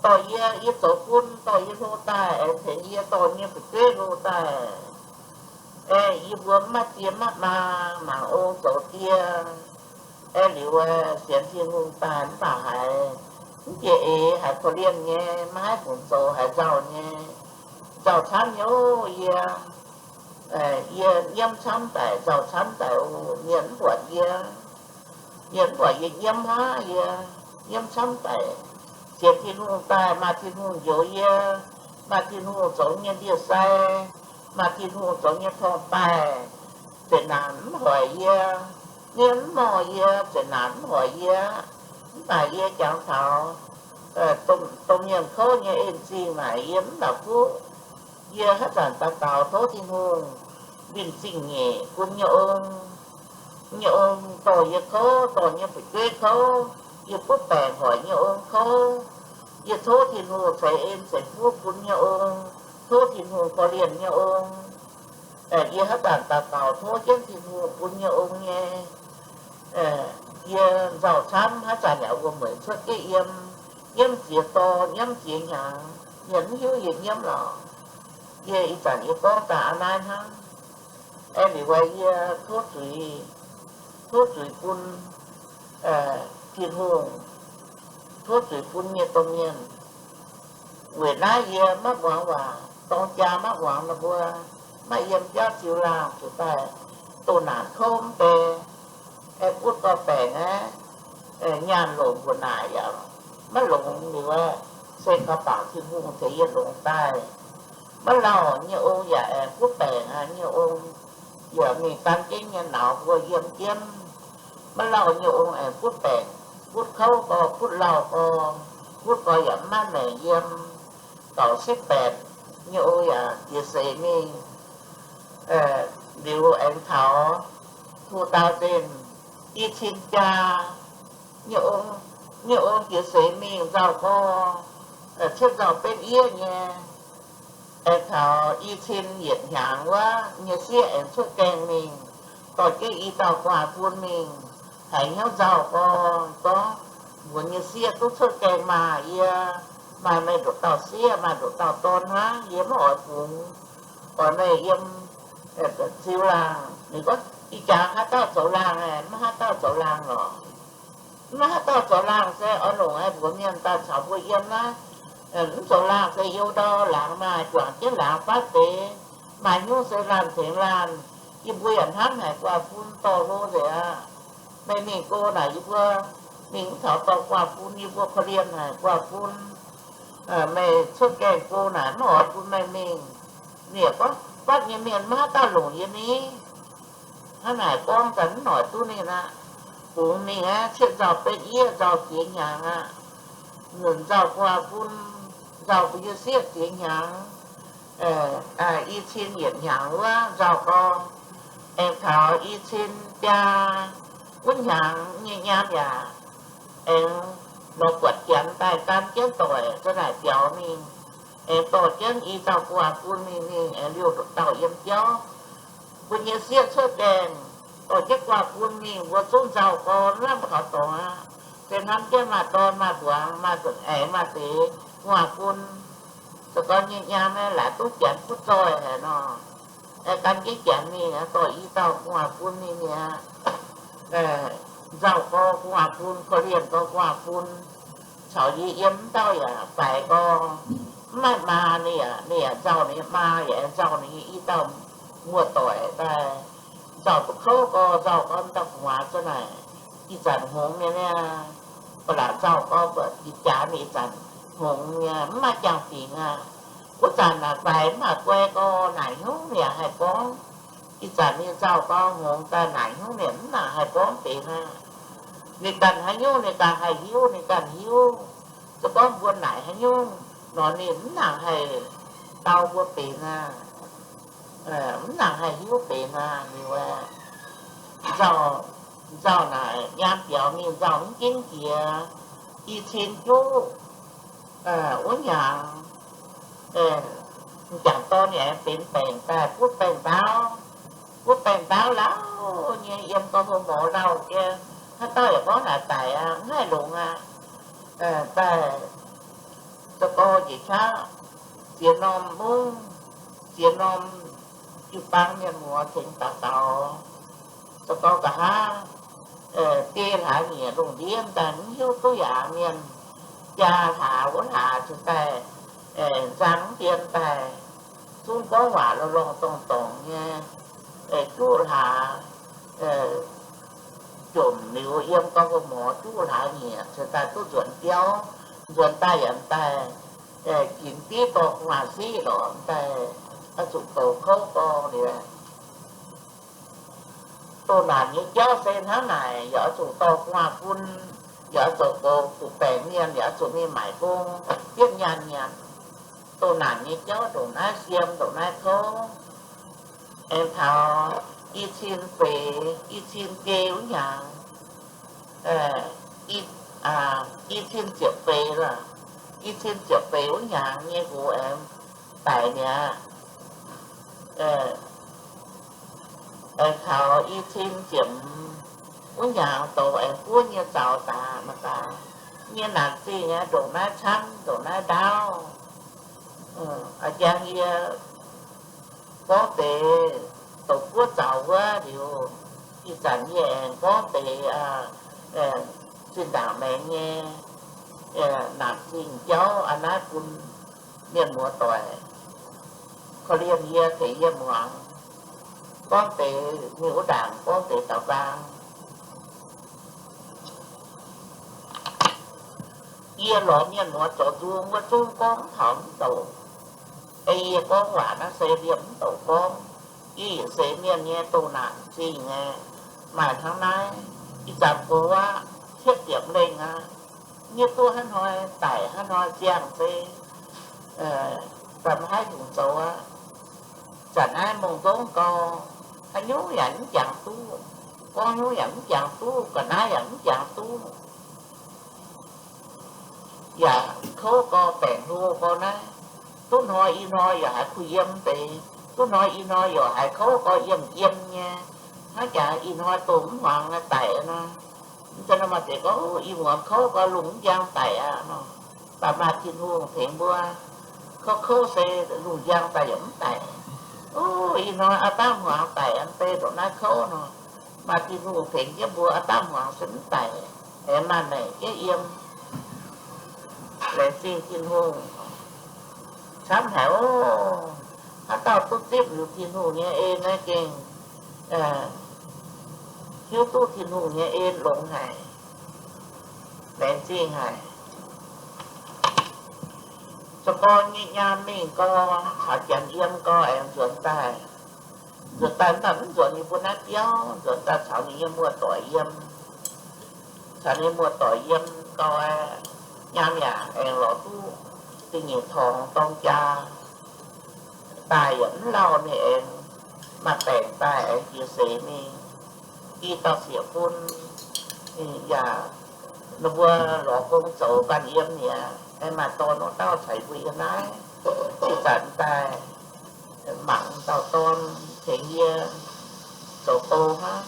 dorh yie, yie zoux bun dorh yie hlo daaih, aengx tengx yie dorh nyei fu'jueiv hlo daaih. Aeqv, yie mbuo mv maaih die mv maaih maa, mangc ong zoux die. Aeqv, liuz sienx Tin-Hungh daaih mv baac haiz mv jiex eix, haiz korv-lienh nyei, maiv haih funx zoux, haiz nzauh nyei. Nzauh camv nyei oc. Yie, yie nyiemv camv daic, nzauh camv daic oc. Mienh mv buatc yie, mienh mv buatc yie nyiemv hnangv. Yie nyiemv camv daic. Sienx Tin-Hungh daaih maaih Tin-Hungh njoux yie, maaih Tin-Hungh zoux nyei ndie-sai, maaih Tin-Hungh zoux nyei torngv-baaih, zeqc naanc mv hoic yie, mienh mv morh yie, zeqc naanc mv hoic yie. Mv baac yie jangx taux domh mienh kouv nyei en-zingh naaic, yie mv la'kuqv. Yie haaix zanc daux gaux tov Tin-Hungh winh zingh nyeic bun nyei ong. Nyei ong dorh yie kouv, dorh nyei fu'jueiv kouv, yie butv baengc hoic nyei ong kouv. Yie tov Tin-Hungh ceix en ceix fuqv bun nyei ong, tov Tin-Hungh korv-lienh nyei ong. Yie haaix zanc daux gaux tov jienv Tin-Hungh bun nyei ong nyei. Yie nzauh camv, haaix zanc yaac wuom-mueic cuotv jienv yiem, nyiemv ziex dorh, nyiemv ziex hnyangx, mienh mv hiuv yie nyiemv lorqc. Yie ih zanc yie gorngv daaih a'naaiv hnangv. Aengx liuz yie tov zuiz, tov zuiz bun Tin-Hungh, tov zuiz bun nyei domh mienh. Weic naaiv yie maiv muangx waac, dorng jaa maiv muangx ninh mbuo, maiv yiem biauv ziux laangh zuqc daaih doh naanc kouv mv bei, aengx butv dorh baengc aqv, nyaanh longc mbuoqc naaic yaac maiv longx liuz aqv, se kaux bangc Tin-Hungh tengx yie longx daaih. Maiv lauh nyei ong yaac aengx butv baengc aqv, nyei ong yaac mingh gan jienv nyei nauz mbuo yiem jienv. Maiv lauh nyei ong aengx butv baengc, butv kouv gorx, butv lauh gorx, butv gorx yaac maiv maengc yiem. Gauh sipv baeqc nyei ong yaac jiex seix mingh. Liuz aengx taux two thousand, i cin jaa, nyei ong, nyei ong jiex seix mingh nzauh gorx, cuotv nzauh benv yiev nyei. Aengx taux i cin yietc hnyangx wuov, nyei sieqv aengx cuotv gaengh mingh, dorh jienv i dauh gu'nguaaz-fun mingh, haiz hnyouv nzauh gorx, gorngv, mbuox nyei sieqv, duqv cuotv gaengh maah! Yie maaih meih nduqc dauh sieqv, maaih nduqc dauh dorn hnangv, yie maiv oix bungx, oix meih yiem ziux laangh. Ninh gorngv, Ih jaax haaix dauh zoux laangh aeqv? Maiv haaix dauh zoux laangh lorqc. Maiv haaix dauh zoux laangh se oix longc aengx mbuox mienh daaih caux mbuo yiem naaiv. Mv zoux laangh se you ndau laangz maaih, juangc jienv laangz fatv deix, maaih hnyouv se laanh tengx laanh. Yie mbuo yaac hnamv haic gu'nguaaz-fun dorh hlo nzengc aqv. Meih mingh go naaic yie mbuo mingh mv taux dorh gu'nguaaz-fun, yie mbuo korv-lienh haic gu'nguaaz-fun. Meih cuotv gaengh go naaic mv oix bun meih mingh. Ninh yaac gorngv, Fatv nyei mienh maiv haaix dauh longc yie ni. Hnangv naaic gorngv daaih mv noic duqv ninh aqv. Bungx mingh aeqv, cietv nzauh betv yiev, nzauh ziex hnyangx aqv. Nzunc nzauh gu'nguaaz-fun, nzauh bun yie sieqv ziex hnyangx. I cin yietc hnyangx wuov nzauh gorx, aengx taux i cin biaa wuov hnyangx nyei nyaam yaac aengx lorz buatc janx daaih gan jienv doic za'naaic biaux mingh, aengx dorh jienv i dauh gu'nguaaz-fun mingh, mingh aengx liouh nduqc dauh yiem biauv. Mbuo nyei sieqv cuotv gaengh, dorh jienv gu'nguaaz-fun mingh, mbuo zungv nzauh gorx lamh kaux dorngx aqv. Se hnamv jienv maaih dorn maaih mbuangz, maaih za'eix maaih deix gu'nguaaz-fun. Za'gengh nyei nyaam aeqv, laaix duqv janx butv zoih haic nor. Aengx gan jienv janx mingh aeqv, dorh i dauh gu'nguaaz-fun mingh mi'aqv. Nzauh gorx gu'nguaaz-fun, korv-lienh gorx gu'nguaaz-fun, caux yie yiem mv dauh yaac faix gorx, mv maaih maa, ninh yaac, ninh yaac nzauh ninh nyei maa, yaac aengx nzauh ninh nyei i dauh muoz-doic daaih. Nzauh duqv kouv gorx, nzauh gorx m'dauh gu'nguaaz za'naaic ih zanc hngongx nyei niaa. Ba'laqc nzauh gorx buatc ih jaax ninh ih zanc hngongx nyei, mv maaih jangx-fingx aqv. Wuov zanc naaic faix mv maaih guai gorx, naaic hnyouv ninh yaac haih gorngv. Ih zanc ninh nzauh gorx hngongx daaih naaic hnyouv ninh mv nangc haih gorngv benx aqv. Ninh ganh haaix nyungc ninh ganh haih hiuv, ninh ganh hiuv. Se gorngv mbuo naaic haaix nyungc nor ninh mv nangc haih dau mbuo benx aqv. Mv nangc haih hiuv benx aqv. Liuz, nzauh, nzauh naaic nyaam biaux mingh nzauh mv ginv jiex, i cin juqv wuov hnyangx, m'jangc dorn ninh aengx benx baengc daaih, butv baengc ndaauv. Butv baengc ndaauv lauh nyei, yiem gauh hlo morz lauh jiex. Haaix dauh yaac gorngv naaic daic aqv, mv haih longx aqv. Daaih za'gengh njiec qaqv ziex norm mungv, ziex norm jiu-baang mienh muoz tengx daux gaux. Za'gengh nqa'haav biei hlaax nyieqc lungh ndiev daaih mv hiuv duqv yaac mienh jaa hlaax wuov hlaax cingx daaih nzang mv dien daaih, zungv gorngv waac lorngh lorngh dorngh dorngc nyei, juqv hlaax jomc liuz yiem gauh hlo morz juqv hlaax nyieqc cingx daaih duqv nzuonx biauv, nzuonx daaih yaac daaih ginx div dorh gu'nguaaz-siqv lorqc daaih, oix zuqc goux kouv gorx liuz. Doh naanc nyei jauv se hnangv naaic, yaac oix zuqc dorh gu'nguaaz-fun, yaac oix zuqc goux kuv baengc mienh, yaac oix zuqc mingh maaic gong, bietv nyaanh nyanc. Doh naanc nyei jauv ndongc naaiv siem ndongc naaiv kouv. Aengx taux i cin feix, i cin biei wuov hnyangx, i cin ziepc feix lorqc, i cin ziepc feix wuov hnyangx nyei nqox aengx daic mi'aqv. Aengx taux i cin ziepc hmz wuov hnyangx douz aengx buov nyei zaux daaih, mangc gaax, nyei naanc zingh nyei ndongc naaiv camv ndongc naaiv ndaauv. A'jang yie gorngv deix douc guoqv zaux wuov liuz, ih zanc yie aengx gorngv deix zinh ndaangc maengx nyei naanc zingh jauv a'naaiv bun mienh muoz doic korv-lienh yie, tengx yie muangx. Gorngv deix mingh wuov ndaangc gorngv deix daux nqaang. Yie lorz mienh muoz zoux nzung wuov zungv gorngv taux mv douc. Ei yie gorngv waac naaiv se liemh mv douc gorngv. Yie yietc seix mienh nyei doh naanc zingh aqv, maaih hnangv naaiv. Ih zanc gox aqv, cietv diepc lengh aqv. Nyei duqv haaix hnoi daic haaix hnoi ziangh se baac maiv haih nyungc zoux aqv. Zanc naaiv mongh nzongv gau, haaix nyungc yaac mv jangx duqv, gorngv nyungc yaac mv jangx duqv, ga'naaiv yaac mv jangx duqv. Yaac kouv gau, baengc hlo gau naaiv. Duqv hnoi ih hnoi yaac haiz kuh yiem deix, duqv hnoi ih hnoi yaac haiz kouv gau, yiem yiem nyei. Hnangv jaax ih hnoi dongh mv hmuangx daic nor, mv zeiz nor maaih deix gorngv ih muonz kouv gau, lungh mv njang daic aqv nor. Baac maaih Tin-Hungh tengx mbuo, kouv kouv se lungh njang daaih yaac mv daic. Ov, ih hnoi aav dangh hmuangx daic, mv zeiz ndongc naaiv kouv nor. Maaih Tin-Hungh tengx jienv mbuo, aav dangh hmuangx se mv daic, aengx maaih maengc jienv yiem. Laengz zingh Tin-Hungh. Camv haic oc. Haaix dauh duqv zipv liuz Tin-Hungh nyei en naaiv gengh hiuv duqv Tin-Hungh nyei en longx haic. Laengz zingh haic. Za'gengh nyei nyaam mingh gau, caux janx yiem gau, aengx nzuonx daaih. Nzuonx daaih mv baac mv nzuonx yie mbuo naaiv biauv, nzuonx daaih caux ninh nyei muoz-doic yiem, caux ninh muoz-doic yiem gau, nyaam yaac aengx lorz duqv da'nyeic torngx dorng jaa. Daaih yaac mv lauh, ninh aengx maaih baengc daaih aengx jiex seix mingh, i dauh sieqv bun. Yaac ninh mbuo lorz gong zoux ganh yiem mi'aqv. Aengx maaih dorn wuov dauh caux mbuo yiem naaiv, ih zanc daaih mangc dauh dorn tengx yie zoux bou hnangv.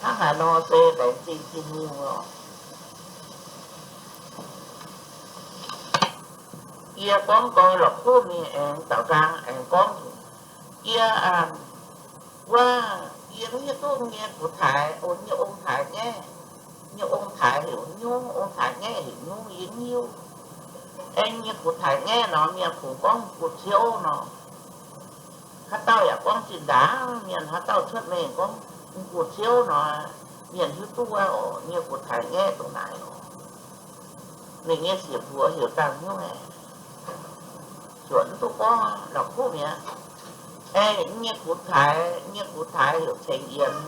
Hnangv haaix nor se laengz zingh Tin-Hungh oc. Yie gorngv gau, la'kuqv mingh aengx daux nqaang aengx gorngv. Yie, wuov, yie mv hiuv duqv nyei gux taaix, o, nyei ong-taaix ngaeqv, nyei ong-taaix heuc nyungc, ong-taaix ngaeqv heuc nyungc, yie mv hiuv. Aengx nyei gux taaix ngaeqv nor, mienh kungx gorngv gu'ciouv nor. Haaix dauh yaac gorngv zinh ndaangc mienh, haaix dauh cuotv mengh gorngv gu'ciouv nor, mienh hiuv duqv wuov oc, nyei gux taaix ngaeqv dongh naaic oc. Ninh nyei sieqv mbuox heuc dangh hnyouv haic, zuotc mv duqv gorngv la'kuqv mi'aqv. Aengx nyei gux taaix, nyei gux taaix heuc cengx yienx.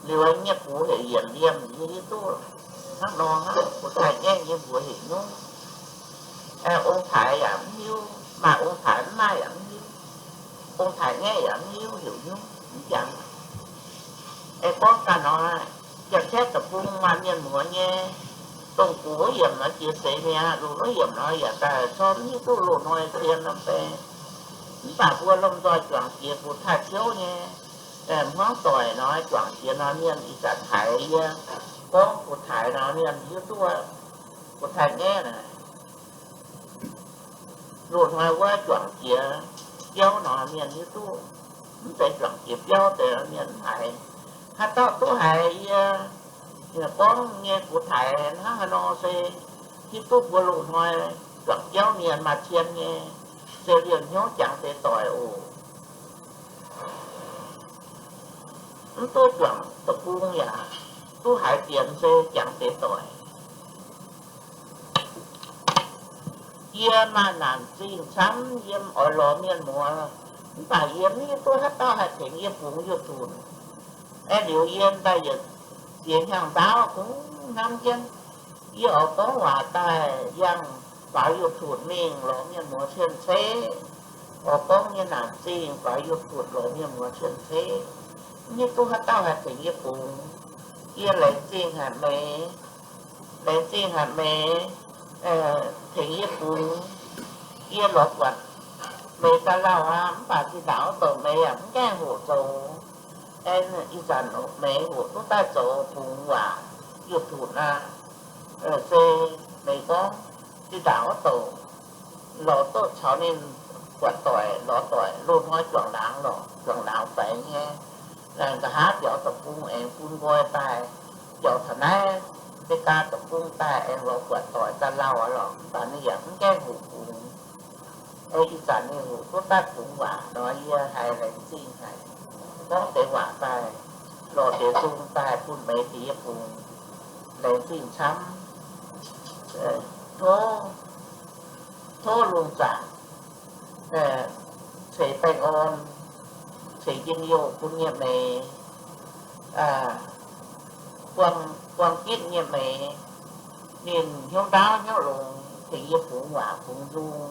Liuz nyei gux heuc yienc liemh, yie hiuv duqv hnangv nor hnangv. Gux taaix ngaeqv nyei mbuox heuc nyungc. Ong-taaix yaac mv hiuv, maaih ong-taaix mv maaih yaac mv hiuv, ong-taaix ngaeqv yaac mv hiuv heuc nyungc, mv jangx. Aengx gorngv ganh nor, Janx-Kaeqv deic-bung maaih mienh muoz nyei, dongh gux wuov yiemc nor jiex seix mi'aqv, lungh wuov yiemc nor yaac daaih corc mv hiuv duqv loz-hnoi cien norm deix. Mv baac mbuo lomh nzoih juangc jiex gux taaix ciouv nyei, hmuangv doic nor juangc jiex nor, mienh ih zanc haiz yie gorngv gux taaix nor, mienh hiuv duqv gux taaix ngaeqv naaic. Loz-hnoi wuov juangc jiex biauv nor, mienh hiuv duqv. Mv zeiz juangc jiex biauv deix mienh mv haiz. Haaix dauh duqv haiz yie gorngv nyei gux taaix hnangv haaix nor se hiuv duqv mbuo loz-hnoi juangc biauv mienh maaih cien nyei, se liemh hnyouv jangx deix doic oc. Mv duqv juangc deic-bung yaac duqv haiz fienx se jangx deix doic. Yie maaih naanc zingh camv, yie oix lorz mienh muoz, mv baac yie mv hiuv duqv haaix dauh haih tengx yie bungx YouTube. Aeqv, liuz yie daaih yietc ziex hnyangx ndaauv kungx hnamv jienv, yie oix gorngv waac daaih yangh faaux YouTube mingh lorz mienh muoz cien-ceqv. Oix gorngv nyei naanc zingh faaux YouTube lorz mienh muoz cien-ceqv. Mv hiuv duqv haaix dauh haih tengx yie bungx. Yie laengz zingh haic meih, laengz zingh haic meih tengx yie bungx. Yie lorz buatc meih daaih lauh aqv, mv baac zinh ndaangc wuov douc meih yaac mv gaengh hoqc zoux. Aeqv, ih zanc meih hoqc duqv daaih zoux bungx waac YouTube aqv. Se meih gorngv zinh ndaangc wuov douc lorz doqv caux ninh buatc doic, lorz doic loz-hnoi juangc laangz lorqc, juangc laangz faix nyei. Nqa'haav biaux deic-bung aengx bun nqoi daaih, biaux taux naaiv Meigaa deic-bung daaih aengx lorz buatc doic daaih lauh lorqc, mv baac ninh yaac mv gaengh hoqc bungx. Ih zanc ninh hoqc duqv daaih bungx waac nor, yie haiz laengz zingh haic. Gorngv deix waac daaih, lorz deix nzung daaih bun meih deix yie bungx, laengz zingh camv. Tov, tov lungh zaangc ceix baengh orn, ceix njien-youh bun nyei meih, buang, buang gitv nyei meih. Ninh hnyouv ndaauv hnyouv longx, tengx yie bungx waac bungx nzung.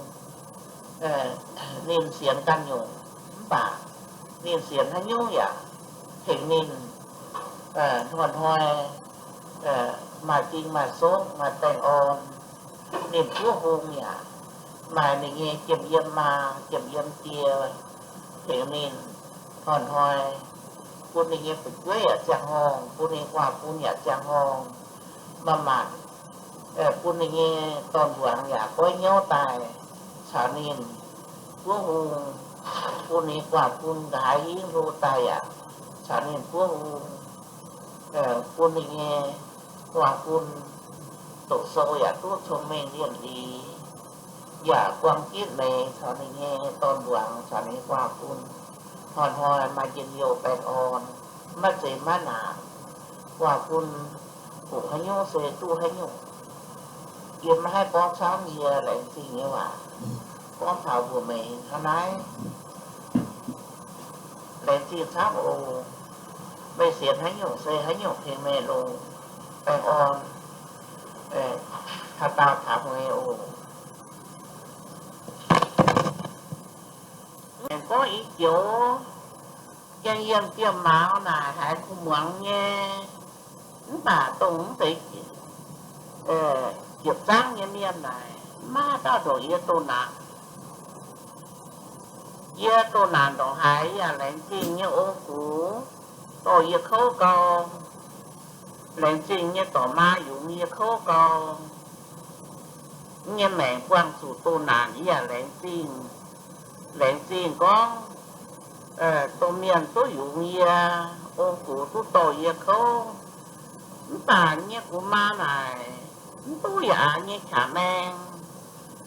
Ninh sienx ganh nyungc, mv baac ninh sienx haaix nyungc yaac tengx ninh hnoi-hnoi maaih ding maaih sokv maaih baengh orn. Ninh buov hung yaac maaih ninh nyei jiem yiem maa, jiem yiem die tengx ninh hnoi-hnoi, bun ninh nyei fu'jueiv yaac ziangh horngh, bun ninh guaax bun yaac ziangh horngh. Maaih maanc bun ninh nyei dorn-mbuangz yaac goiv hnyouv daaih caux ninh buov hung, bun ninh guaax bun nqa'haav hingv hlo daaih yaac caux ninh buov hung, bun ninh nyei guaax bun doqc sou yaac duqv cong-mengh lienh liz, yaac buang gitv meih caux ninh nyei dorn-mbuangz caux ninh nyei guaax bun hnoi-hnoi maaih njien-youh baengh orn, maiv zeiz maiv naanc. Guaax bun hoqc haaix nyungc se duqv haaix nyungc. Yie maiv haih gorngv camv, yie laengz zingh nyei waac gorngv taux mbuox meih hnangv naaiv. Laengz zingh camv oc. Meih sienx haaix nyungc se haaix nyungc tengx meih longx baengh orn. Taux daauh taux hmz oc. Aengx gorngv ih joux jien yiem jiem mauz naaic haiz kuh muangx nyei, mv baac dongh mv zeiz jiepc zaangv nyei mienh naaic, maiv dauh ndongc yie doh naanc. Yie doh naanc ndongc haaix yaac laengz zingh nyei ong gux dorh yie kouv gau, laengz zingh nyei dorc maa yungz yie kouv gau. Nyei maengc buangh zuqc doh naanc yie yaac laengz zingh. Laengz zingh gorngv domh mienh duqv yungz yie, ong gux duqv dorh yie kouv. Mv baac nyei gux maa naaic mv duqv yaac nyei qangx maeng.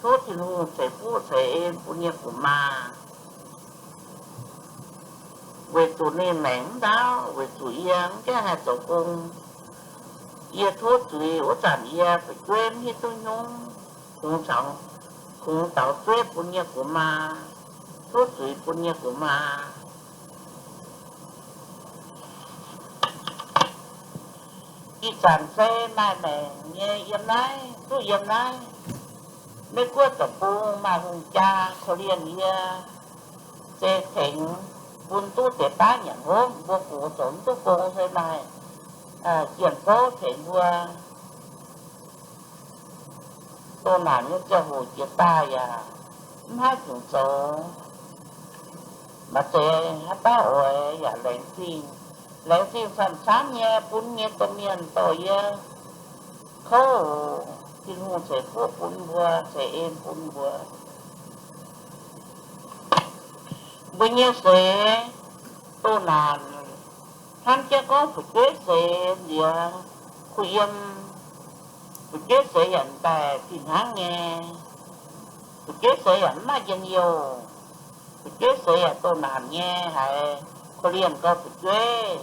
Tov Tin-Hungh ceix fuqv ceix en bun nyei gux maa. Weic zuqc ninh maengc mv ndaauv, weic zuqc yie mv gaengh haih zoux gong. Yie tov zuiz wuov zanc yie fu'jueiv mv hiuv duqv hnyungv, kungx caux, kungx daux zuov bun nyei gux maa. Tov zuiz bun nyei gux maa. Ih zanc se maaih maengc nyei yiem naaiv, duqv yiem naaiv. Meiv Guoqv deic-bung maaih hungh jaa korv-lienh yie, se tengx bun duqv deix baav nyanc hopv. Mbuo gox zoux mv duqv gong se maaih jien-bouv tengx mbuo. Doh naanc nyei ziangh hoc jiex daaih yaac mv haih zuqc zoux. Maaih deix haaix dauh oix yaac laengz zingh, laengz zingh camv-camv nyei bun nyei domh mienh dorh yie kouv. Tin-Hungh ceix fuqv bun mbuo, ceix en bun mbuo. Mbuo nyei seix doh naanc, hnamv jienv gorngv fu'jueiv seix nziex kuh yiem, fu'jueiv seix yaac daaih fih hnangv nyei. Fu'jueiv seix yaac mv maaih njien-youh. Fu'jueiv seix yaac doh naanc nyei, haiz korv-lienh gau fu'jueiv,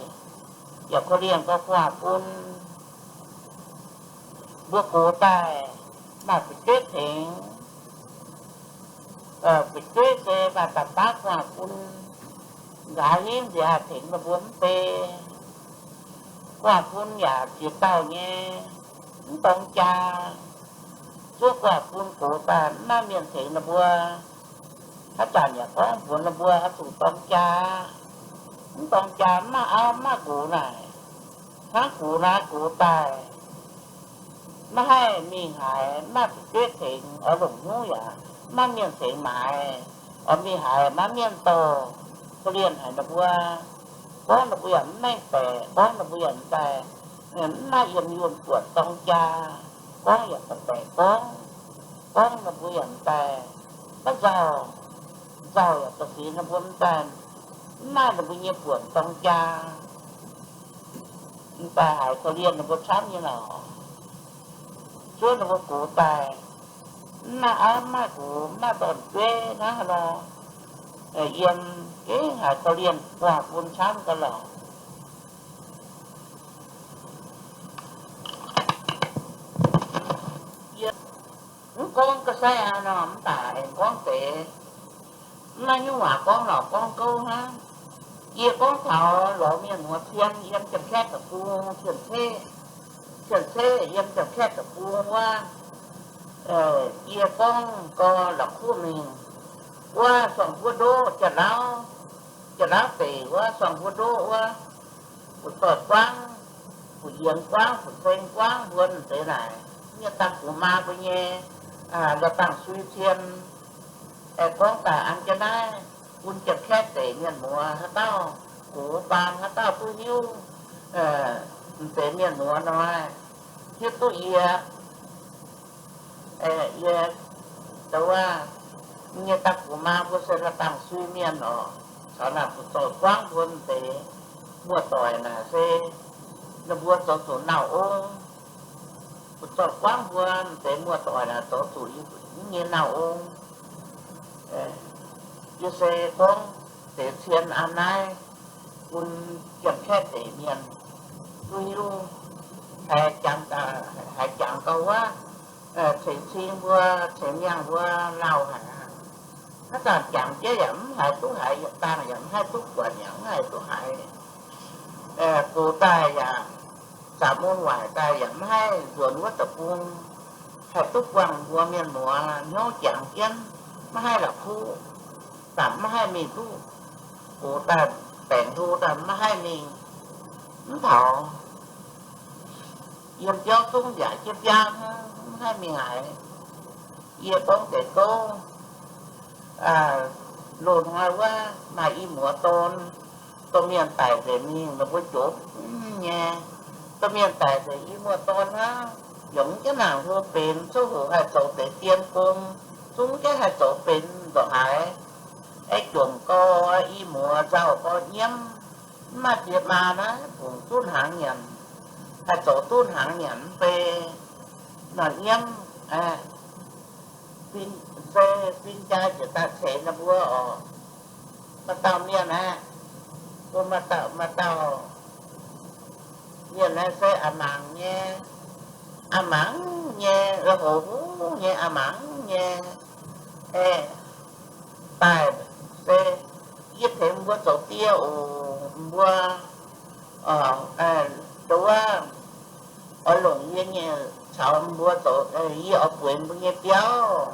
yaac korv-lienh gau guaax bun. Mbuo gox daaih maaih fu'jueiv tengx. Fu'jueiv se maaih daaih baav guaax bun. Nqa'haav hingv nziex haih tengx ninh mbuo mv bei. Guaax bun yaac ziex dauh nyei, mv dorng jaa. Zuov guaax bun gox daaih mv maaih mienh tengx ninh mbuo. Haaix zanc yaac gorngv mbuox ninh mbuo oix zuqc dorng jaa. Mv dorng jaa mv maaih auv mv maaih nqox naaic. Hnangv gox naaiv gox daaih maiv haih mingh haaix, mv maaih fu'jueiv tengx, oix longc hnyouv yaac mv maaih mienh tengx maaiz. Oix mingh haaix maiv mienh dorh, korv-lienh haic ninh mbuo. Gorngv ninh mbuo yaac mv mengh baeqc, gorngv ninh mbuo yaac mv daaih, mv maaih yiem yunh buatc dorng jaa. Gorngv yaac mv baeqc gorngv, gorngv ninh mbuo yaac mv daaih maiv nzauh, nzauh yaac da'feix ninh mbuo mv daaih, mv maaih ninh mbuo nyei buonc dorng jaa, mv daaih haiz korv-lienh ninh mbuo camv nyei lorqc. Zuov ninh mbuo gox daaih, mv maaih auv mv maaih gux, mv maaih dorn-jueiv naaiv lorqc. Yiem gengh haiz korv-lienh buangh bun camv ga'lorqc. Mv gorngv ga'saiv aqv nor, mv baac aengx gorngv deix, mv maaih nyungc waac gorngv lorqc, gorngv gouv hnangv. Yie gorngv taux lorz mienh muoz cien yiem Janx-Kaeqv deic-bung, Cien-Ceqv yiem Janx-Kaeqv deic-bung wuov, yie gorngv gau la'kuqv mingh, wuov Suangx Buov Ndoqv, Janx-Lauv, Janx-Lauv deic wuov Suangx Buov Ndoqv wuov, fu'zoih Guangv, fu'yienx Guangv, fu'ceng Guangv mbuo m'deix naaic, nyei dangh gux maa mbuo nyei la'dangh sui cien, gorngv daaih an jienv naaiv bun Janx-Kaeqv deic mienh muoz haaix dauh gox baan haaix dauh duqv hiuv, m'deix mienh muoz hnoi hiuv duqv yie. Yie, wuov, nyei dangh gux maa mbuo se la'dangh sui mienh oc. Caux naaic fu'zoih Guangv mbuo m'deix muoz-doic naaic se ninh mbuo zoux zuqc nauc ong. Fu'zoih Guangv mbuo m'deix muoz-doic naaic zoux zuqc nyei nauc ong. Yie se gorngv deix cien an naaiv bun Janx-Kaeqv deic mienh duqv hiuv, haiz jangx, haiz jangx gau wuov, ceix cing mbuo, ceix miangh mbuo lauh haic aqv. Haaix zanc jangx jienv yaac mv haiz duqv haiz, yietc dangh yaac mv haih duqv buatc, yaac mv haih duqv haiz. Gox daaih yaac, zaqc mun waaic daaih yaac mv haih nzuonx wuov deic-bung haih duqv buangh mbuo mienh muoz hnyouv jangx jienv, mv haih la'kuqv, zanc mv haih mingh duqv. Gox daaih baengc hlo daaih mv haih mingh, mv taux yiem biauv zungv yaac jienv biauv hnangv, mv haih mingh haaix. Yie gorngv deix gouv, loz-hnoi wuov maaih i muoz dorn, domh mienh daic nzengc mingh, ninh mbuo joux nyei. Domh mienh daic nzengc i muoz dorn hnangv, yaac mv gaengh nangc hlo benx, coqv hoc haih zoux deix dien gong, zungv gaengh haih zoux benx ndongc haaix. Aeqv, jomc gau, i muoz nzauh gau nyiemv, mv maaih diex maa naaiv bungx duqv hnaangx nyanc, haih zoux duqv hnaangx nyanc mv bei. Nor nyiemv, fin, se fin jaa ziouc daaih ceix ninh mbuo oc. Maaih dauh mienh aeqv, mbuo maaih dauh, maaih dauh mienh naaiv se a'mangc nyei, a'mangc nyei, hoz huv nyei, a'mangc nyei. Aeqv, daaih se yie tengx mbuo zoux die oc. Mbuo, wuov, oix longc yie nyei caux mbuo zoux, yie oix bueix mbuo nyei biauv.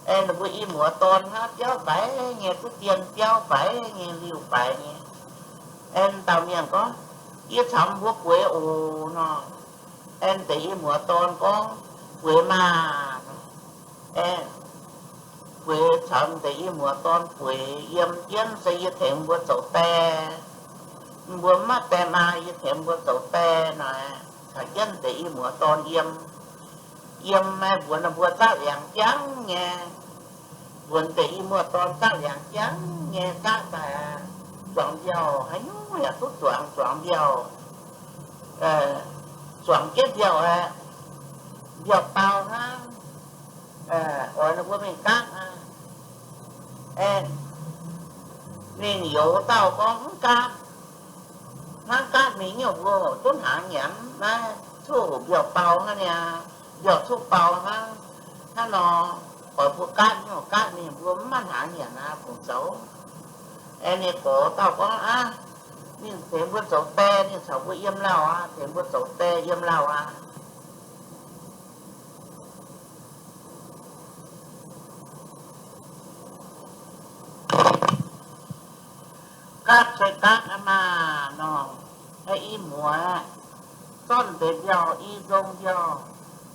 Aeqv, ninh mbuo i muoz dorn hnangv, biauv faix nyei, duqv dien biauv faix nyei, liuh faix nyei. Aeqv, dauh mienh gorngv, yie caux mbuo bueix oc nor. Aeqv, deix i muoz dorn gorngv, bueix maah. Aeqv, bueix caux deix i muoz dorn bueix yiem jienv se yie tengx mbuo zoux die. Mbuo mv maaih die maa, yie tengx mbuo zoux die nor, caux jienv deix i muoz dorn yiem. Yiem mbuox ninh mbuo zaqv liangx jangv nyei. Mbuox deix i muoz dorn zaqv liangx jangv nyei, zaqv daaih zuangx mbiauh, haaix nyungc yaac duqv zuangx, zuangx mbiauh, zuangx jienv mbiauh aeqv, mbiauh bau hnangv. Oix ninh mbuo mingh gaatv aqv. Aeqv, ninh youz dauh gorngv mv gaatv, hnangv gaatv mingh nyungc mbuo duqv hnaangx nyanc naaiv, coqv hoc mbiauh bau hnangv niaa, mbiauh coqv bau hnangv. Hnangv nor, oix mbuo gaatv nyungc gaatv mingh mbuo mv maaih hnaangx nyanc aqv, bungx zoux. Aeqv, ninh gorx dauh gorngv aqv, ninh tengx mbuo zoux die, ninh caux mbuo yiem lauh aqv, tengx mbuo zoux die yiem lauh aqv. Gaatv se gaatv aqv maah nor, i muoz zorqv deix mbiauh i nzong mbiauh,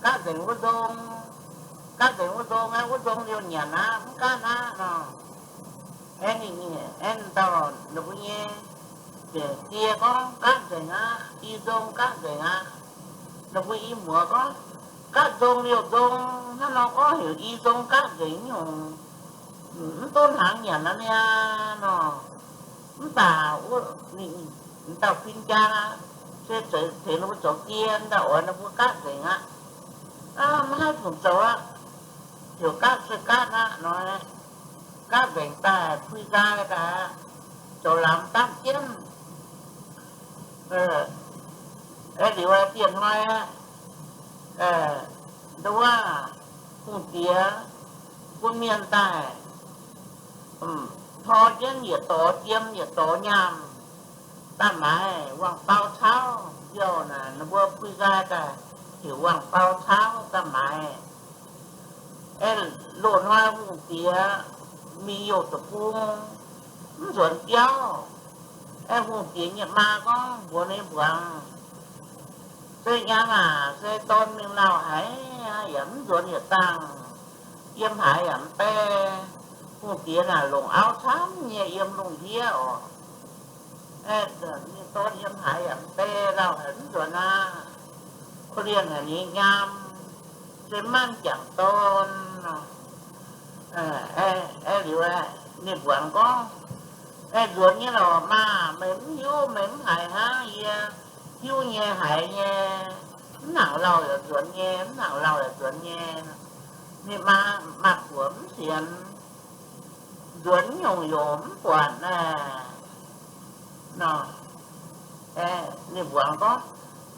gaatv nzengc wuov nzong, gaatv nzengc wuov nzong aqv, wuov nzong liouh nyanc aqv, mv gaatv aqv nor. Aeqv, ninh, aeqv, dauh ninh mbuo nyei die gorngv, gaatv nzengc aqv, i nzong gaatv nzengc aqv. Ninh mbuo i muoz gorngv, gaatv nzong liouh nzong, hnangv nor gorngv heuc i nzong gaatv nzengc nyungc. mv duqv hnaangx nyanc nor niaa nor. Mv baac wuov, dauh fin-jaa se tengx ninh mbuo zoux die, daaih oix ninh mbuo gaatv nzengc aqv. Maiv haih fungc zoux aqv. Heuc gaatv se gaatv aqv nor. Gaatv nzengc daaih pui nqaai daaih, zoux lamz gaatv jienv. Liuz dieh hnoi aqv, nduov, hungh diex bun mienh daaih tor jienv yietc dorh jiem yietc dorh nyaanh daaih maaiz wangc bau cauv. Mbiauh naaic ninh mbuo pui nqaai daaih heuc wangc bau cauv daaih maaiz. Aeqv, loz-hnoi hungh diex mingh youh deic-bung, mv nzuonx biauv. Aeqv, hungh diex nyei maa gorngv mbuox ninh mbuangz, Se nyangx aac, se dorn mingh lauh haic, yaac mv nzuonx yietc dangh. Yiem haaix yaac mv bei. Hungh diex naaic longc auv camv nyei yiem lungh ndiev oc. Aeqv, mingh dorn yiem haaix yaac mv bei, lauh haic mv nzuonx aqv. Korv-lienh haic nyei nyaam, se manv jangc dorn. Aeqv, liuz ninh mbuangz gorngv, Aeqv, nzuonx nyei lorqc maah! Meih mv hiuv, meih mv haiz hnangv. Yie hiuv nyei, haiz nyei. Mv nangc lauh yaac nzuonx nyei, mv nangc lauh yaac nzuonx nyei. Ninh maa, maa-buoc mv sienx, Nzuonx nyungc yaac mv buatc naaic. Nor, ninh mbuangz gorngv,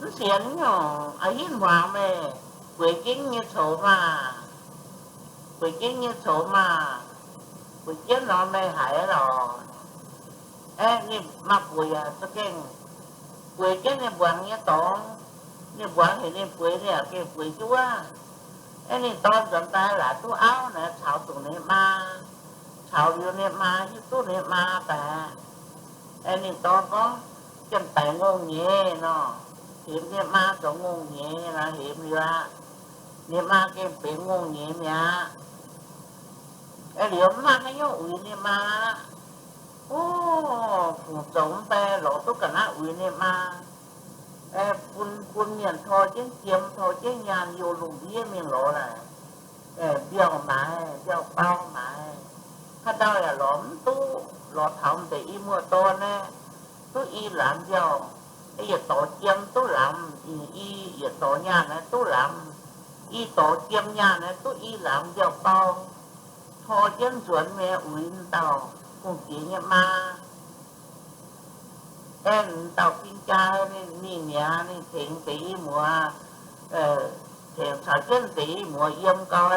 Mv sienx nyungc, a'hinv hmuangx meih, bueix jienv nyei coux maah! Bueix jienv nyei coux maah! Bueix jienv nor meih haiz lorqc. Aeqv, ninh maa-buoc yaac za'gengh bueix jienv ninh mbuangz nyei dorngx. Ninh mbuangz heuc ninh bueix, ninh yaac gengh bueix jienv wuov. Aeqv, ninh dorn nzuonx daaih laaix duqv auv naaic caux dongh ninh maa, caux liuz ninh maa hiuv duqv ninh maa daaih. Aeqv, ninh dorn gorngv, Janx-daic ngongh nyeiz nor, hemx ninh maa zoux ngongh nyeiz nor, hemx liuz aqv, ninh maa gengh benx ngongh nyeiz mi'aqv. Aeqv, liuz mv maaih haaix nyungc uix ninh maa aqv. O, fungc zoux mv bei lorz duqv ga'naaiv uix ninh maa. Aeqv, bun, bun mienh tor jienv jiem, tor jienv nyaanh youh lungh ndiev mingh lorz laaix. Aeqv, mbiauh maaiz, mbiauh bau maaiz. Haaix dauh yaac lorz mv duqv, lorz taux m'deix i muoz-dorn naaiv, duqv i lamz mbiauh, yietc dorh jiem duqv lamz, i, yietc dorh nyaanh naaiv duqv lamz, i dorh jiem nyaanh naaiv duqv i lamz mbiauh bau. Tor jienv nzuonx mingh uix dauh hungh diex nyei maa. Aeqv, dauh fin-jaa ninh mingh mi'aqv, ninh tengx deix i muoz, tengx caux jienv deix i muoz yiem gau,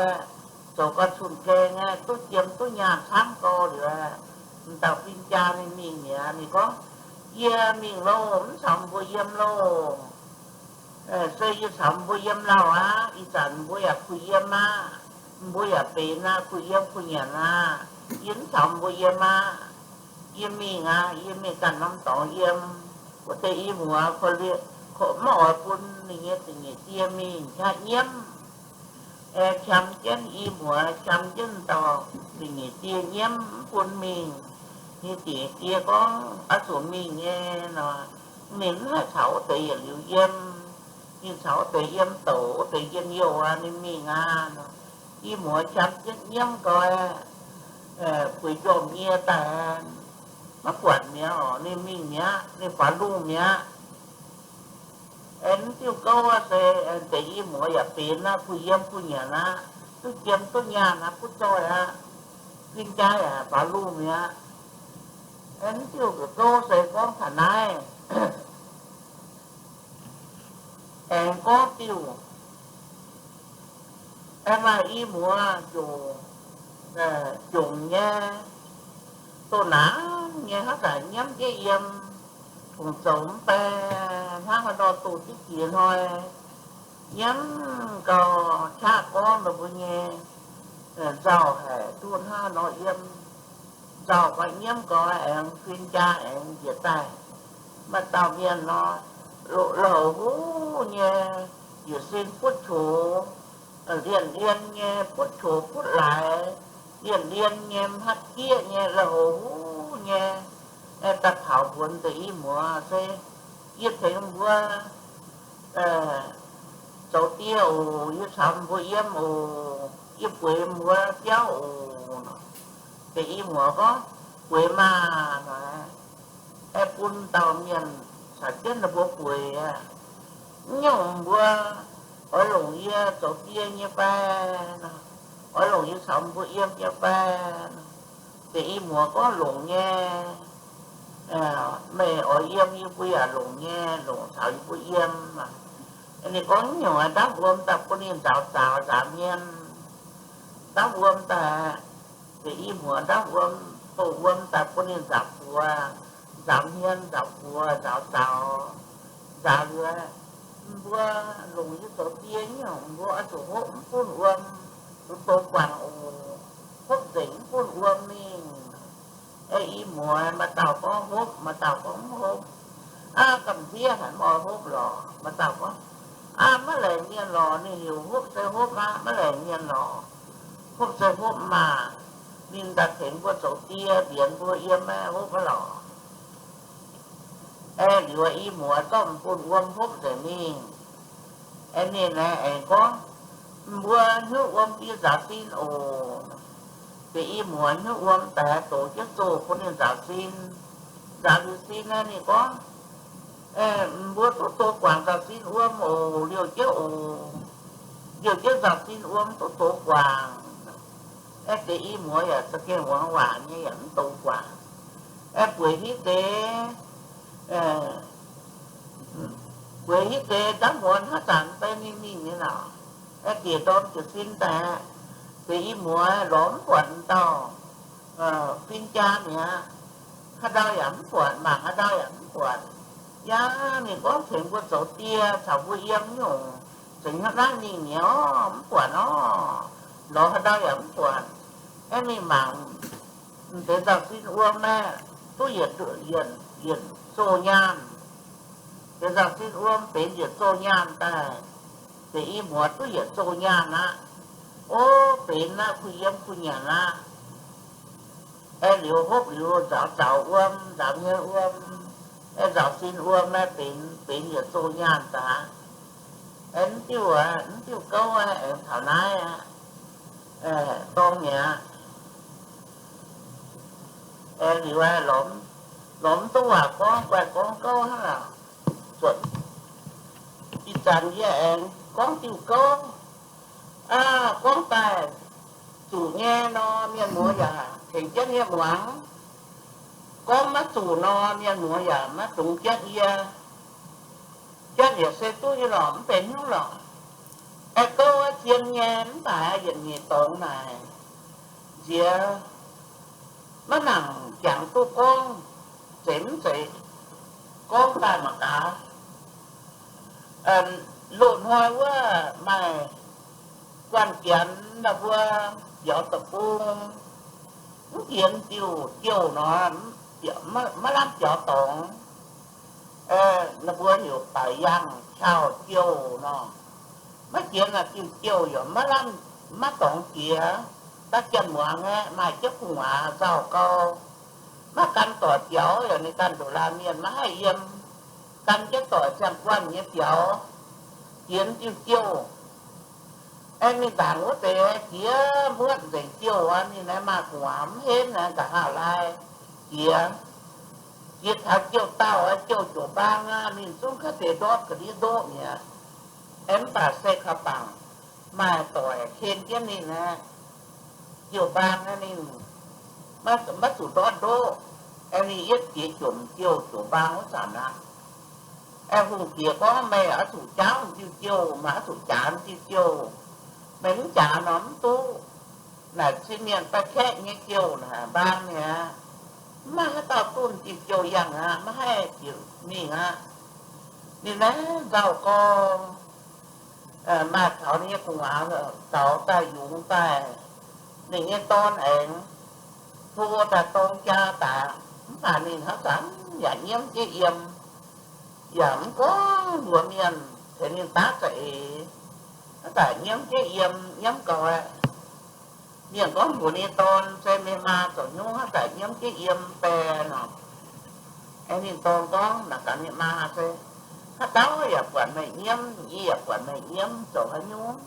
zoux gau cun-gaeng aqv, duqv jiem duqv nyaanh camv gau liuz, dauh fin-jaa ninh mingh mi'aqv. Ninh gorngv, Yie mingh loh, mv caux mbuo yiem loh. Se yie caux mbuo yiem lauh aqv. Ih zanc mbuo yaac kuh yiem aqv. Mbuo yaac benx aqv, kuh yiem kuh nyanc aqv. Yie mv caux mbuo yiem aqv. Yie mingh aqv. Yie mingh ganh norm dorngx yiem. Wuov deix i muoz maiv oix bun ninh nyei zingh nyeic die mingh qaqv nyiemv. Aeqv, qam jienv i muoz, qam jienv dauh zingh nyeic die nyiemv, mv bun mingh. Ninh zingh nyeic die gorngv, Oix zuqc mingh nyei nor. Ninh mv haih caux wuov deix yietc liuz yiem. Ninh caux wuov deix yiem douc, wuov deix yiem youh aqv, ninh mingh aqv. I muoz qam jienv nyiemv gau, bueix njormh nyie daaih, maiv buatc mi'aqv oc. Ninh mingh mi'aqv, ninh faaux lungh mi'aqv. Aengx mv diuh gouv se deix i muoz yaac benx aqv, kuh yiem kuh nyanc aqv, duqv jiem duqv nyaanh aqv, butv zoih aqv. Fin-jaa yaac faaux lungh mi'aqv. Aengx mv diuh gouv se gorngv taux naaiv. Aengx gorngv diuh, aengx maaih i muoz jongc nyei, doh naanc nyei hnangv zanc nyiemv jienv yiem, fungc zoux mv bei, hnangv haaix nor doh diqv jiex hnoi, nyiemv gau qaqv gorngv ninh mbuo nyei nzauh haic, duqv hnangv haaix nor yiem. Nzauh gau nyiemv gau aengx fin-jaa aengx njiec daaih. Maaih dauh mienh nor, la'houc huv nyei, yietc sin butv qox, lienh lien nyei, butv qox butv laaix, lienh lien nyei, hmatv jieqv nyei, la'houc huv nyei, daaih taux mbuox deix i muoz se, Yie tengx mbuo zoux die oc. Yie caux mbuo yiem oc. Yie bueix mbuo biauv oc. Deix i muoz gorngv, Bueix maah! Aeqv, bun dauh mienh caux jienv ninh mbuo bueix aqv. Mv nyungc mbuo oix longc yie zoux die nyei fai? Oix longc yie caux mbuo yiem nyei fai? Deix i muoz gorngv, Longc nyei. Meih oix yiem yie mbuo yaac longc nyei, longc caux yie mbuo yiem. Ninh gorngv, Mv nyungc, ndaamv wuom daaih bun ninh nzaaux zaux nzaaux hmien. Ndaamv wuom daaih, deix i muoz ndaamv wuom, doh wuom daaih bun ninh nzaaux buoz, nzaaux hmien, nzaaux buoz, nzaaux zaux, nzaaux liuz, mbuo longc yie zoux die nyungc, mbuo oix zuqc hopv mv bunh wuom, duqv douz guangc oc. Hopv nzengc mv bunh wuom mingh. Aeqv, i muoz, maaih dauh gorngv hopv, maaih dauh gorngv mv hopv. Aav, gamh nziev haic mv oix hopv lorqc. Maaih dauh gorngv, Aav, maiv laengz mienh lorqc. Ninh heuc hopv se hopv aqv, maiv laengz mienh lorqc. Hopv se hopv maah! Ninh daaih tengx mbuo zoux die, mbienx mbuo yiem, maiv hopv aqv lorqc. Aeqv, liuz i muoz zorqv mv bunh wuom hopv nzengc mingh. Aeqv, ninh aengx aengx gorngv, Mbuo hnyouv wuom fiev nzaaux sin oc. Deix i muoz hnyouv wuom daaih dox jienv zoh bun ninh nzaaux sin. Nzaaux liuz sin naaiv ninh gorngv, Mbuo duqv douz guangc nzaaux sin wuom oc. Liouh jienv oc. Liouh jienv nzaaux sin wuom duqv douz guangc. Aeqv, deix i muoz yaac za'gengh muangx waac nyei, yaac mv douz guangc. Aeqv, bueix hiuv deix, bueix hiuv deix ndaamv wuom hnangv zanc mv bei mingh mingh nyei lorqc. Aeqv, diec ndorm jiez sin daaih, deix i muoz lorz mv buatc dauh fin-jaa mi'aqv. Haaix ndau yaac mv buatc, mangc haaix ndau yaac mv buatc. Yaac ninh gorngv tengx mbuo zoux die caux mbuo yiem nyungc, zengc hnangv naaiv mingh mi'aqv, mv buatc orv. Lorz haaix ndau yaac mv buatc. Aeqv, ninh mangc deix nzaaux sin wuom aeqv, duqv yietc, yietc zoh nyaanh. Deix nzaaux sin wuom benx yietc zoh nyaanh daaih. Deix i muoz duqv yietc zoh nyaanh aqv. O, benx aqv, kuh yiem kuh nyanc aqv. Aeqv, liuz hopv liuz nzaaux zaux wuom, nzaaux hmien wuom, aeqv, nzaaux sin wuom aeqv, benx, benx yietc zoh nyaanh daaih. Aeqv, mv diuh, mv diuh gouv aeqv, aengx taux naaiv aqv. Dorng mi'aqv. Aengx liuz aeqv, lorz mv duqv waac gorngv, guaih gorngv gouv hnangv aqv. Zuotc ih zanc yie aengx gorngv diuh gouv. Aa, gorngv daaih zuqc nyei nor, mienh muoz yaac tengx jienv yie muangx. Gorngv maiv zuqc nor, mienh muoz yaac maiv dungx jatv yie. Jatv yaac se duqv nyei lorqc, mv benx hnyouv lorqc. Aeqv, gouv zien nyei, mv baac yietc nyeic dorngx naaic nziex maiv nangc jangx duqv gorngv, zeiz mv zeiz, gorngv daaih mangc gaax. Loz-hnoi wuov maaih guanh Janx naaiv mbuo biaux deic-bung, mv hienx diuh jouh nor, maiv lamh biaux dorngx. Naaiv mbuo heuc baaic yangh qauh jouh nor. Maiv hienx naaic diuh jouh yaac maiv lamh, maiv dorngx jiex. Daav janx muangx aeqv, maaih jienv gu'nguaaz nzauh gau. Maiv gan doic biaux yaac ninh ganh ndoqc laanh mienh maiv haih yiem. Gan jienv doic ziangh guanh nyei biaux, hienx diuh jouh. Aeqv, mingh ndaangc wuov deix jiex muotv nzengc jouh aqv. Ninh naaiv maaih gu'nguaaz mv henv naaiv nqa'haav laai jiex. Jiex taux jouh dauh, jouh jomc mbaang aqv, ninh zungv kaav deix ndortv ga'ndiev ndoqv mi'aqv. Aeqv, mv baac se kaux bangc maaih doic ken jienv ninh aqv. Jouh mbaang aqv, ninh maiv zuqc ndortv ndoqv. Aeqv, ninh yietv jiex jomc jouh jomc mbaang wuov zanc aqv. Aeqv, hungh diex gorngv, Meih oix zuqc jaauv diuh jouh, meih oix zuqc jaax diuh jouh. Meih mv jaax nor mv duqv. Naaic cin mienh daaih kaeqv nyei jouh naaic mbaang mi'aqv. Mv maaih haaix dauh duqv diuh jouh yangh aqv, maiv haih jiex mingh aqv. Ninh naaiv nzauh gorngv, maaih taux ninh nyei gu'nguaaz zaux daaih yungz daaih, ninh nyei dorn aengx hlo daaih dorng jaa daaih. Mv baac ninh hnangv zanc yaac nyiemv jienv yiem, yaac mv gorngv mbuox mienh, tengx ninh daav za'eix, hnangv daaih nyiemv jienv yiem, nyiemv gau aqv. Mienh gorngv mbuox ninh dorn, Se meih maa zoux hnyouv hnangv daaih nyiemv jienv yiem bae nor? Aeqv, ninh dorn gorngv, Naaic gaax ninh maa se, Haaix dauh yaac buatc meih nyiemv, yie yaac buatc meih nyiemv, zoux haaix nyungc?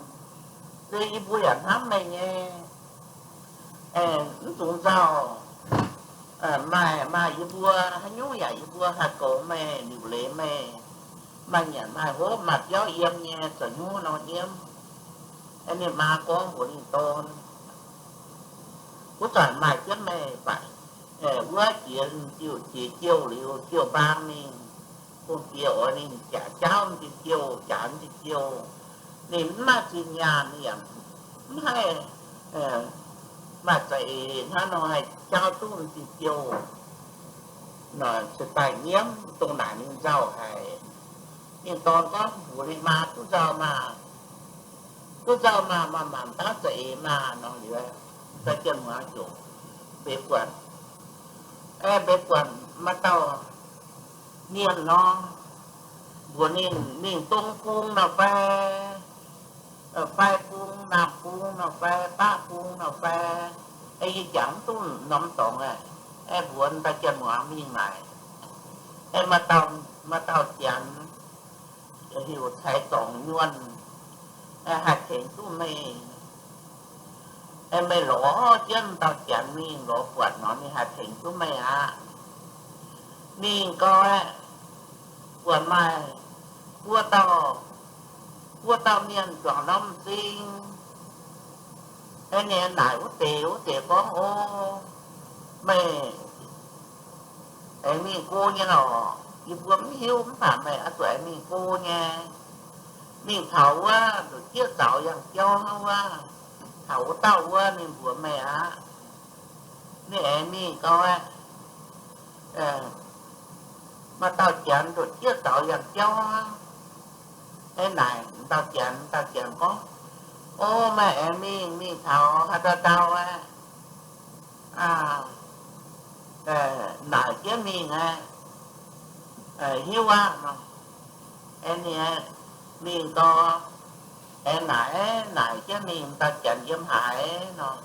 Se yie mbuo yaac hnamv meih nyei. Mv dungx nzauh. Maaih, maaih yie mbuo haaix nyungc yaac yie mbuo haih goux meih, liuc leiz meih. Maaih nyanc maaih hopv maaih biauv yiem nyei, zoux hnyouv nor nyiemv. Ninh maa gorngv mbuox ninh dorn, Wuov zanc maaih jienv meih, baac wuov jiex, jiex jouh liuz jouh mbaang mingh, hungh diex oix ninh jaax jaauv m'zing jouh, jaax m'zing jouh. Ninh mv maaih zinh nyaanh, ninh yaac mv haih maaih za'eix hnangv nor haih jaauv duqv m'zing jouh. Nor cingx daaih nyiemv, dongh naaic ninh nzauh haic. Ninh dorn gorngv mbuox ninh maa, Duqv nzauh maah! Duqv nzauh maah! Maaih mangc daav za'eix maah! Nor liuz, dauh jien muangz ziouc mbeix buatc, mbeix buatc maaih dauh mienh nor, mbuox ninh mingh dong bung nor fai, fai bung, naamh bung nor fai, baqv bung nor fai, yie jangx mv duqv norm dorngx aqv. Mbuox dauh jien muangz mingh naaic, maaih dauh, maaih dauh janx heuc Ceix Zorngc Nyuonh, haih tengx duqv meih. Meih lorz jienv dauh janx mingh lorz buatc nor, ninh haih tengx duqv meih aqv. Mingh gau aeqv, buatc maaih buo dauh, buo dauh mienh juangc norm m'zing. Ninh naaic wuov deix, wuov deix gorngv, O, meih aengx mingh go nyei lorqc. Yie mbuo mv hiuv, mv baac meih oix zuqc aengx mingh go nyei. Mingh taux wuov nduqc jieqv zaux yangh jauv hnangv wuov, taux wuov dauh wuov ninh mbuox meih aqv. Ninh aengx mingh gau aeqv, maaih dauh janx nduqc jieqv zaux yangh jauv hnangv. Naaic dauh janx, dauh janx gorngv, O, meih aengx mingh, mingh taux haaix dauh ndau aeqv, naaic jienv mingh aeqv, hiuv aqv nor. Ninh mingh gau, aengx naaic, naaic jienv mingh, dauh janx yiem haaix nor.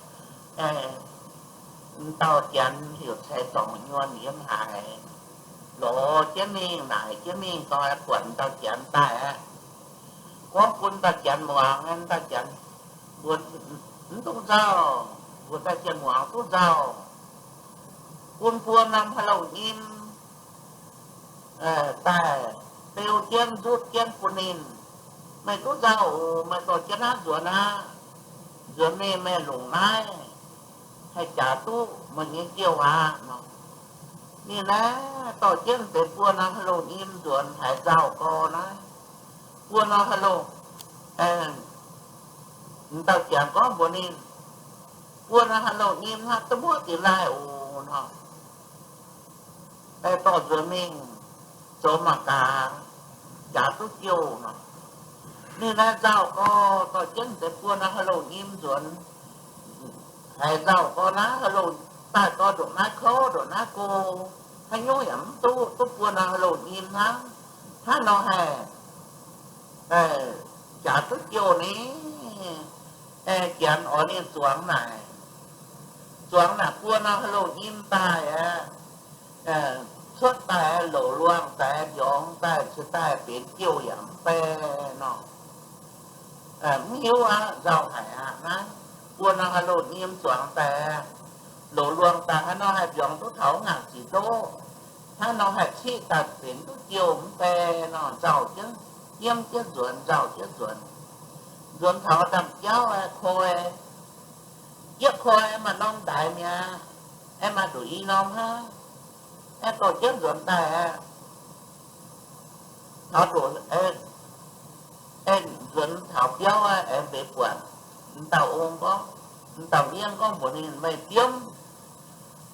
Dauh janx heuc Ceix Zorngc Nyuonh yiem haaix, lorz jienv mingh, naaic jienv mingh gau, buatc dauh janx daaih aqv. Gorngv bun dauh janx muangx, dauh janx mbuox, Mv dungx nzauh. Mbuox dauh janx muangx, Duqv nzauh. Bun buo norm haaix loh nyim daaih beu jienv nzutv jienv bun ninh. Meih duqv nzauh oc. Meih dorh jienv naaiv nzuonx aqv. Nzuonx mingh meih longc naaiv haih jaax duqv meih nyei jouh aqv nor. Ninh naaiv dorh jienv deix buo norm haaix loh nyim nzuonx haiz nzauh gau naaiv. Buo norm haaix loh, dauh janx gorngv mbuox ninh, Buo norm haaix loh nyim hnangv duqv muoqv dingx laaih oc nor. Dorh nzuonx mingh zoux mangc gaax, jaax duqv jouh nor. Ninh naaiv nzauh gau, dorh jienv deix buo norm haaix loh nyim nzuonx, haiz nzauh gau naaiv haaix loh, daaih dorh ndongc naaiv kouv ndongc naaiv go, haaix nyungc yaac mv duqv, duqv buo norm haaix loh nyim hnangv. Hnangv nor haih jaax duqv jouh ni. Janx oix ninh zuangx naaic, zuangx naaic buo norm haaix loh nyim daaih aqv, cuotv daaih loc luangh daaih mbiorngz daaih ceix daaih benx jouh yaac mv bei nor. Mv hiuv aqv, nzauh haic aqv. Naaiv buo norm haaix loh nyim zuangx daaih, loc luangh daaih hnangv nor haih mbiorngz duqv taux ngaanc ziqc ndoqv, hnangv nor haih ciqv daaih benx duqv jouh mv bei nor. Nzauh jienv, nyiemv jienv nzuonx, nzauh jienv nzuonx. Nzuonx taux ndaamv-jauv aeqv, koi, yietv koi maaih norm ndaix mi'aqv, aengx maaih nduqc i norm hnangv. Aengx dorh jienv nzuonx daaih aqv, taux ndoqc, nzuonx taux biauv aeqv, aengx mbeix buatc m'dauh ong gorngv, m'dauh mienv gorngv mbuox ninh, Meih biomv,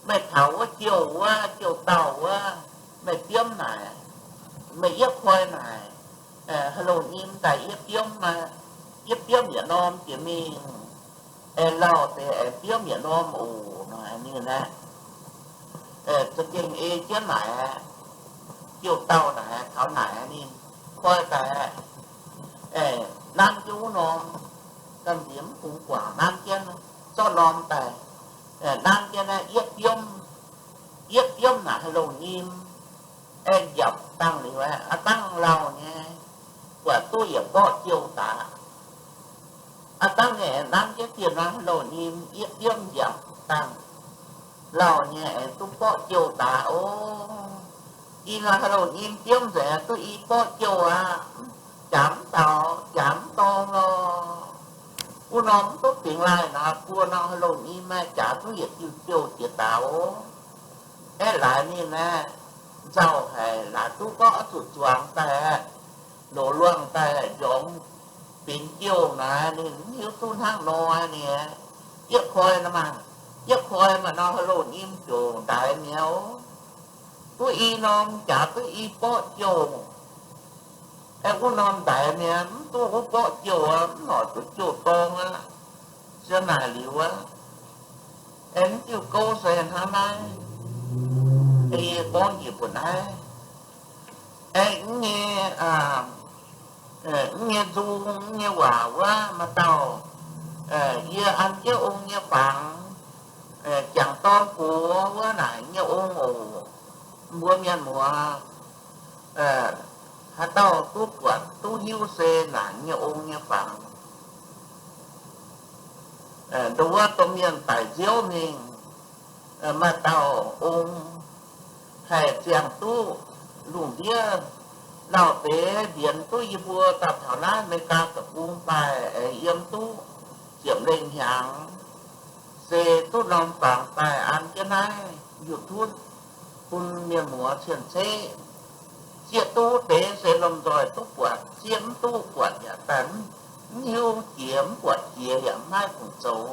meih taux wuov jouh wuov, jouh dauh wuov, meih biomv naaic, meih yietv koi naaic, haaix loh nyim daaih yietv biomv, yietv biomv yietc norm jiex mingh. Aengx lauh deix aengx biomv yietc norm oc. Ninh aeqv, za'gengh ei jienv naaic, jouh dauh naaic taux naaic ninh koi daaih, nanv jienv wuov norm, gamh nziex mv bungx guangc nanv jienv, zorqv norm daaih nanv jienv naaiv yietv biomv, yietv biomv naaic haaix loh nyim. Aengx njapc dangh liuz, aav dangh lauh nyei, buatc duqv yietc mborqv jouh daaih. Aav dangh nyei nanv jienv dieh norm haaix loh nyim yietv biomv njapc. dangh lauh nyei aengx duqv borqv jouh daaih oc. Ih hnoi haaix loz-nyim biomv nzengc duqv i borqv jouh aqv. Jaax mv dauh, jaax mv dorng lorh. Wuov norm mv duqv bingx laih nor, buo norm haaix loz-nyim maaih jaax duqv yietc diuh jouh jiex daaih oc. Aeqv, laaix ninh aeqv, nzauh haic, laaix duqv gorngv oix zuqc zuangx daaih, loz-luangh daaih njormx bingx jouh naaic, ninh mv hiuv duqv hnangv nor ninh. Yie koi nor maah, yie koi maaih norm haaix loz-nyim ziouc ndaix mi'aqv. Duqv i norm jaax duqv i borqv jouh. Aeqv, wuov norm ndaix mi'aqv, mv duqv wuov borqv jouh aqv, mv horpc duqv jouh dorng aqv. Ziouc naaic liuz aqv. Aeqv, mv diuh gouv se hnangv naaiv. Yie gorngv njiec mbuo naaiv. Aeqv, mv nyei, mv nyei nzung, mv nyei waac wuov maaih dauh, yie an jienv ong nyei fangx, jangc dorn gox wuov naaic nyei ong oc. Mbuo mienh muoz, haaix dauh duqv buatc duqv hiuv se naaic nyei ong nyei fangx. Ndo wuov domh mienh daic nziouv mingh, maaih dauh ong haih ziangh duqv lungh ndiev lauh deix mbienx duqv yie mbuo daaih taux naaiv America deic-bung daaih, yiem duqv ziepc lengh hnyangx, se duqv norm fangx daaih an jienv naaiv YouTube bun mienh muoz cien-ceqv. Zieqv duqv deix se lomh nzoih duqv buatc, zieqv mv duqv buatc yaac daaih mv hiuv jiex, mv buatc jiex yaac mv haih fungc zoux.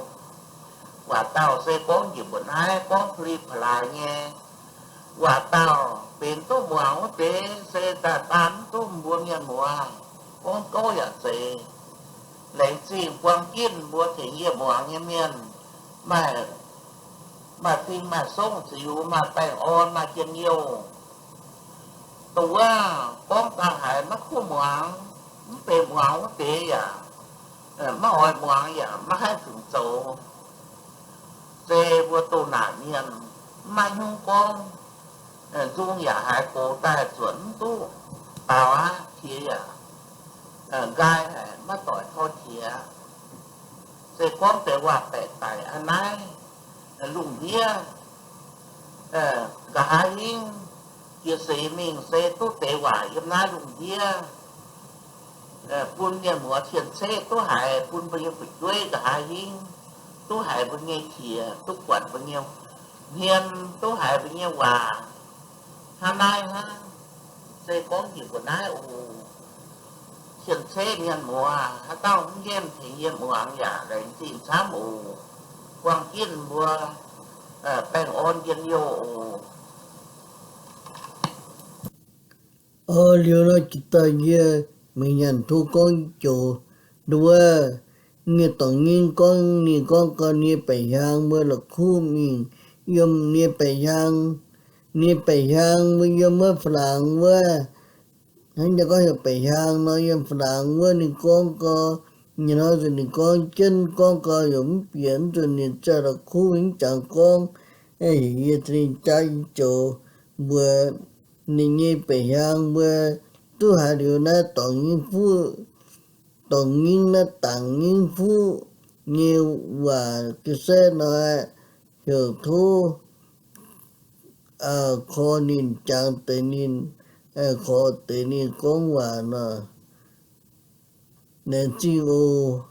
Waac dauh se gorngv njiec mbuo naaiv gorngv pa'li pa'laaix nyei. Waac dauh benx duqv muangx wuov deix se daaih baan mv duqv mbuo mienh muoz. Gorngv gouv yaac zeiz. Laengz zingh buang ginv mbuo tengx yie muangx nyei mienh, maaih, maaih fing maaih songv ziux, maaih baengh orn maaih njien-youh. Dongh wuov gorngv daaih haiz maiv kuv muangx, mv benx muangx wuov deix yaac, maiv oix muangx yaac maiv haih fungc zoux. Se mbuo doh naaic mienh maiv hnyungv gorngv, nzung yaac haiz gox daaih zuotc mv duqv baaux aqv, qiex yaac nqaai haic, maiv doic tor qiex. Se gorngv deix waac baeqc daic aqv naaiv, lungh ndiev nqa'haav hingv jiex seix mingh se duqv deix waac yiem naaiv lungh ndiev, bun mienh muoz cien-ceqv duqv haiz, bun mbuo nyei fu'jueiv nqa'haav hingv duqv haiz mbuo nyei qiex, duqv buatc mbuo nyei hmien, duqv haiz mbuo nyei waac. Hnangv naaiv hnangv, se gorngv njiec mbuo naaiv oc. Cien-ceqv mienh muoz, haaix dauh mv nqemh tengx yie muangx yaac laengz zingh camv oc. Buang ginv mbuo baengh orn njien-youh oc. Liuz nor jiex daaih yie mingh nyanc tov gorngv joux nduov nyei dorngx nyingv gorngv, ninh gorngv gau, nyei baeqc hiaang mbuo la'kuqv mingh yiem nyei baeqc hiaang, nyei baeqc hiaang mbuo yiem wuov Faa-laangx wuov. Hnangv nyei gorngv heuc baeqc hiaang nor, yiem Faa-laangx wuov ninh gorngv gau, nyei hnoi nzunc ninh gorngv jienv gorngv gau, yaac mv bieqc, mv nzunc ninh ziouc la'kuqv mv jangx gorngv. Heuc yie ninh jaav joux mbuox ninh nyei baeqc hiaang mbuo duqv haiz liuz naaiv dorngx nyingv fuqv, dorngx nyingv naaiv dangc nyingv fuqv nyei waac ga'setv nor, heuc tov korv ninh, jangx deix ninh, korv deix ninh gorngv waac nor. Laengz zingh oc.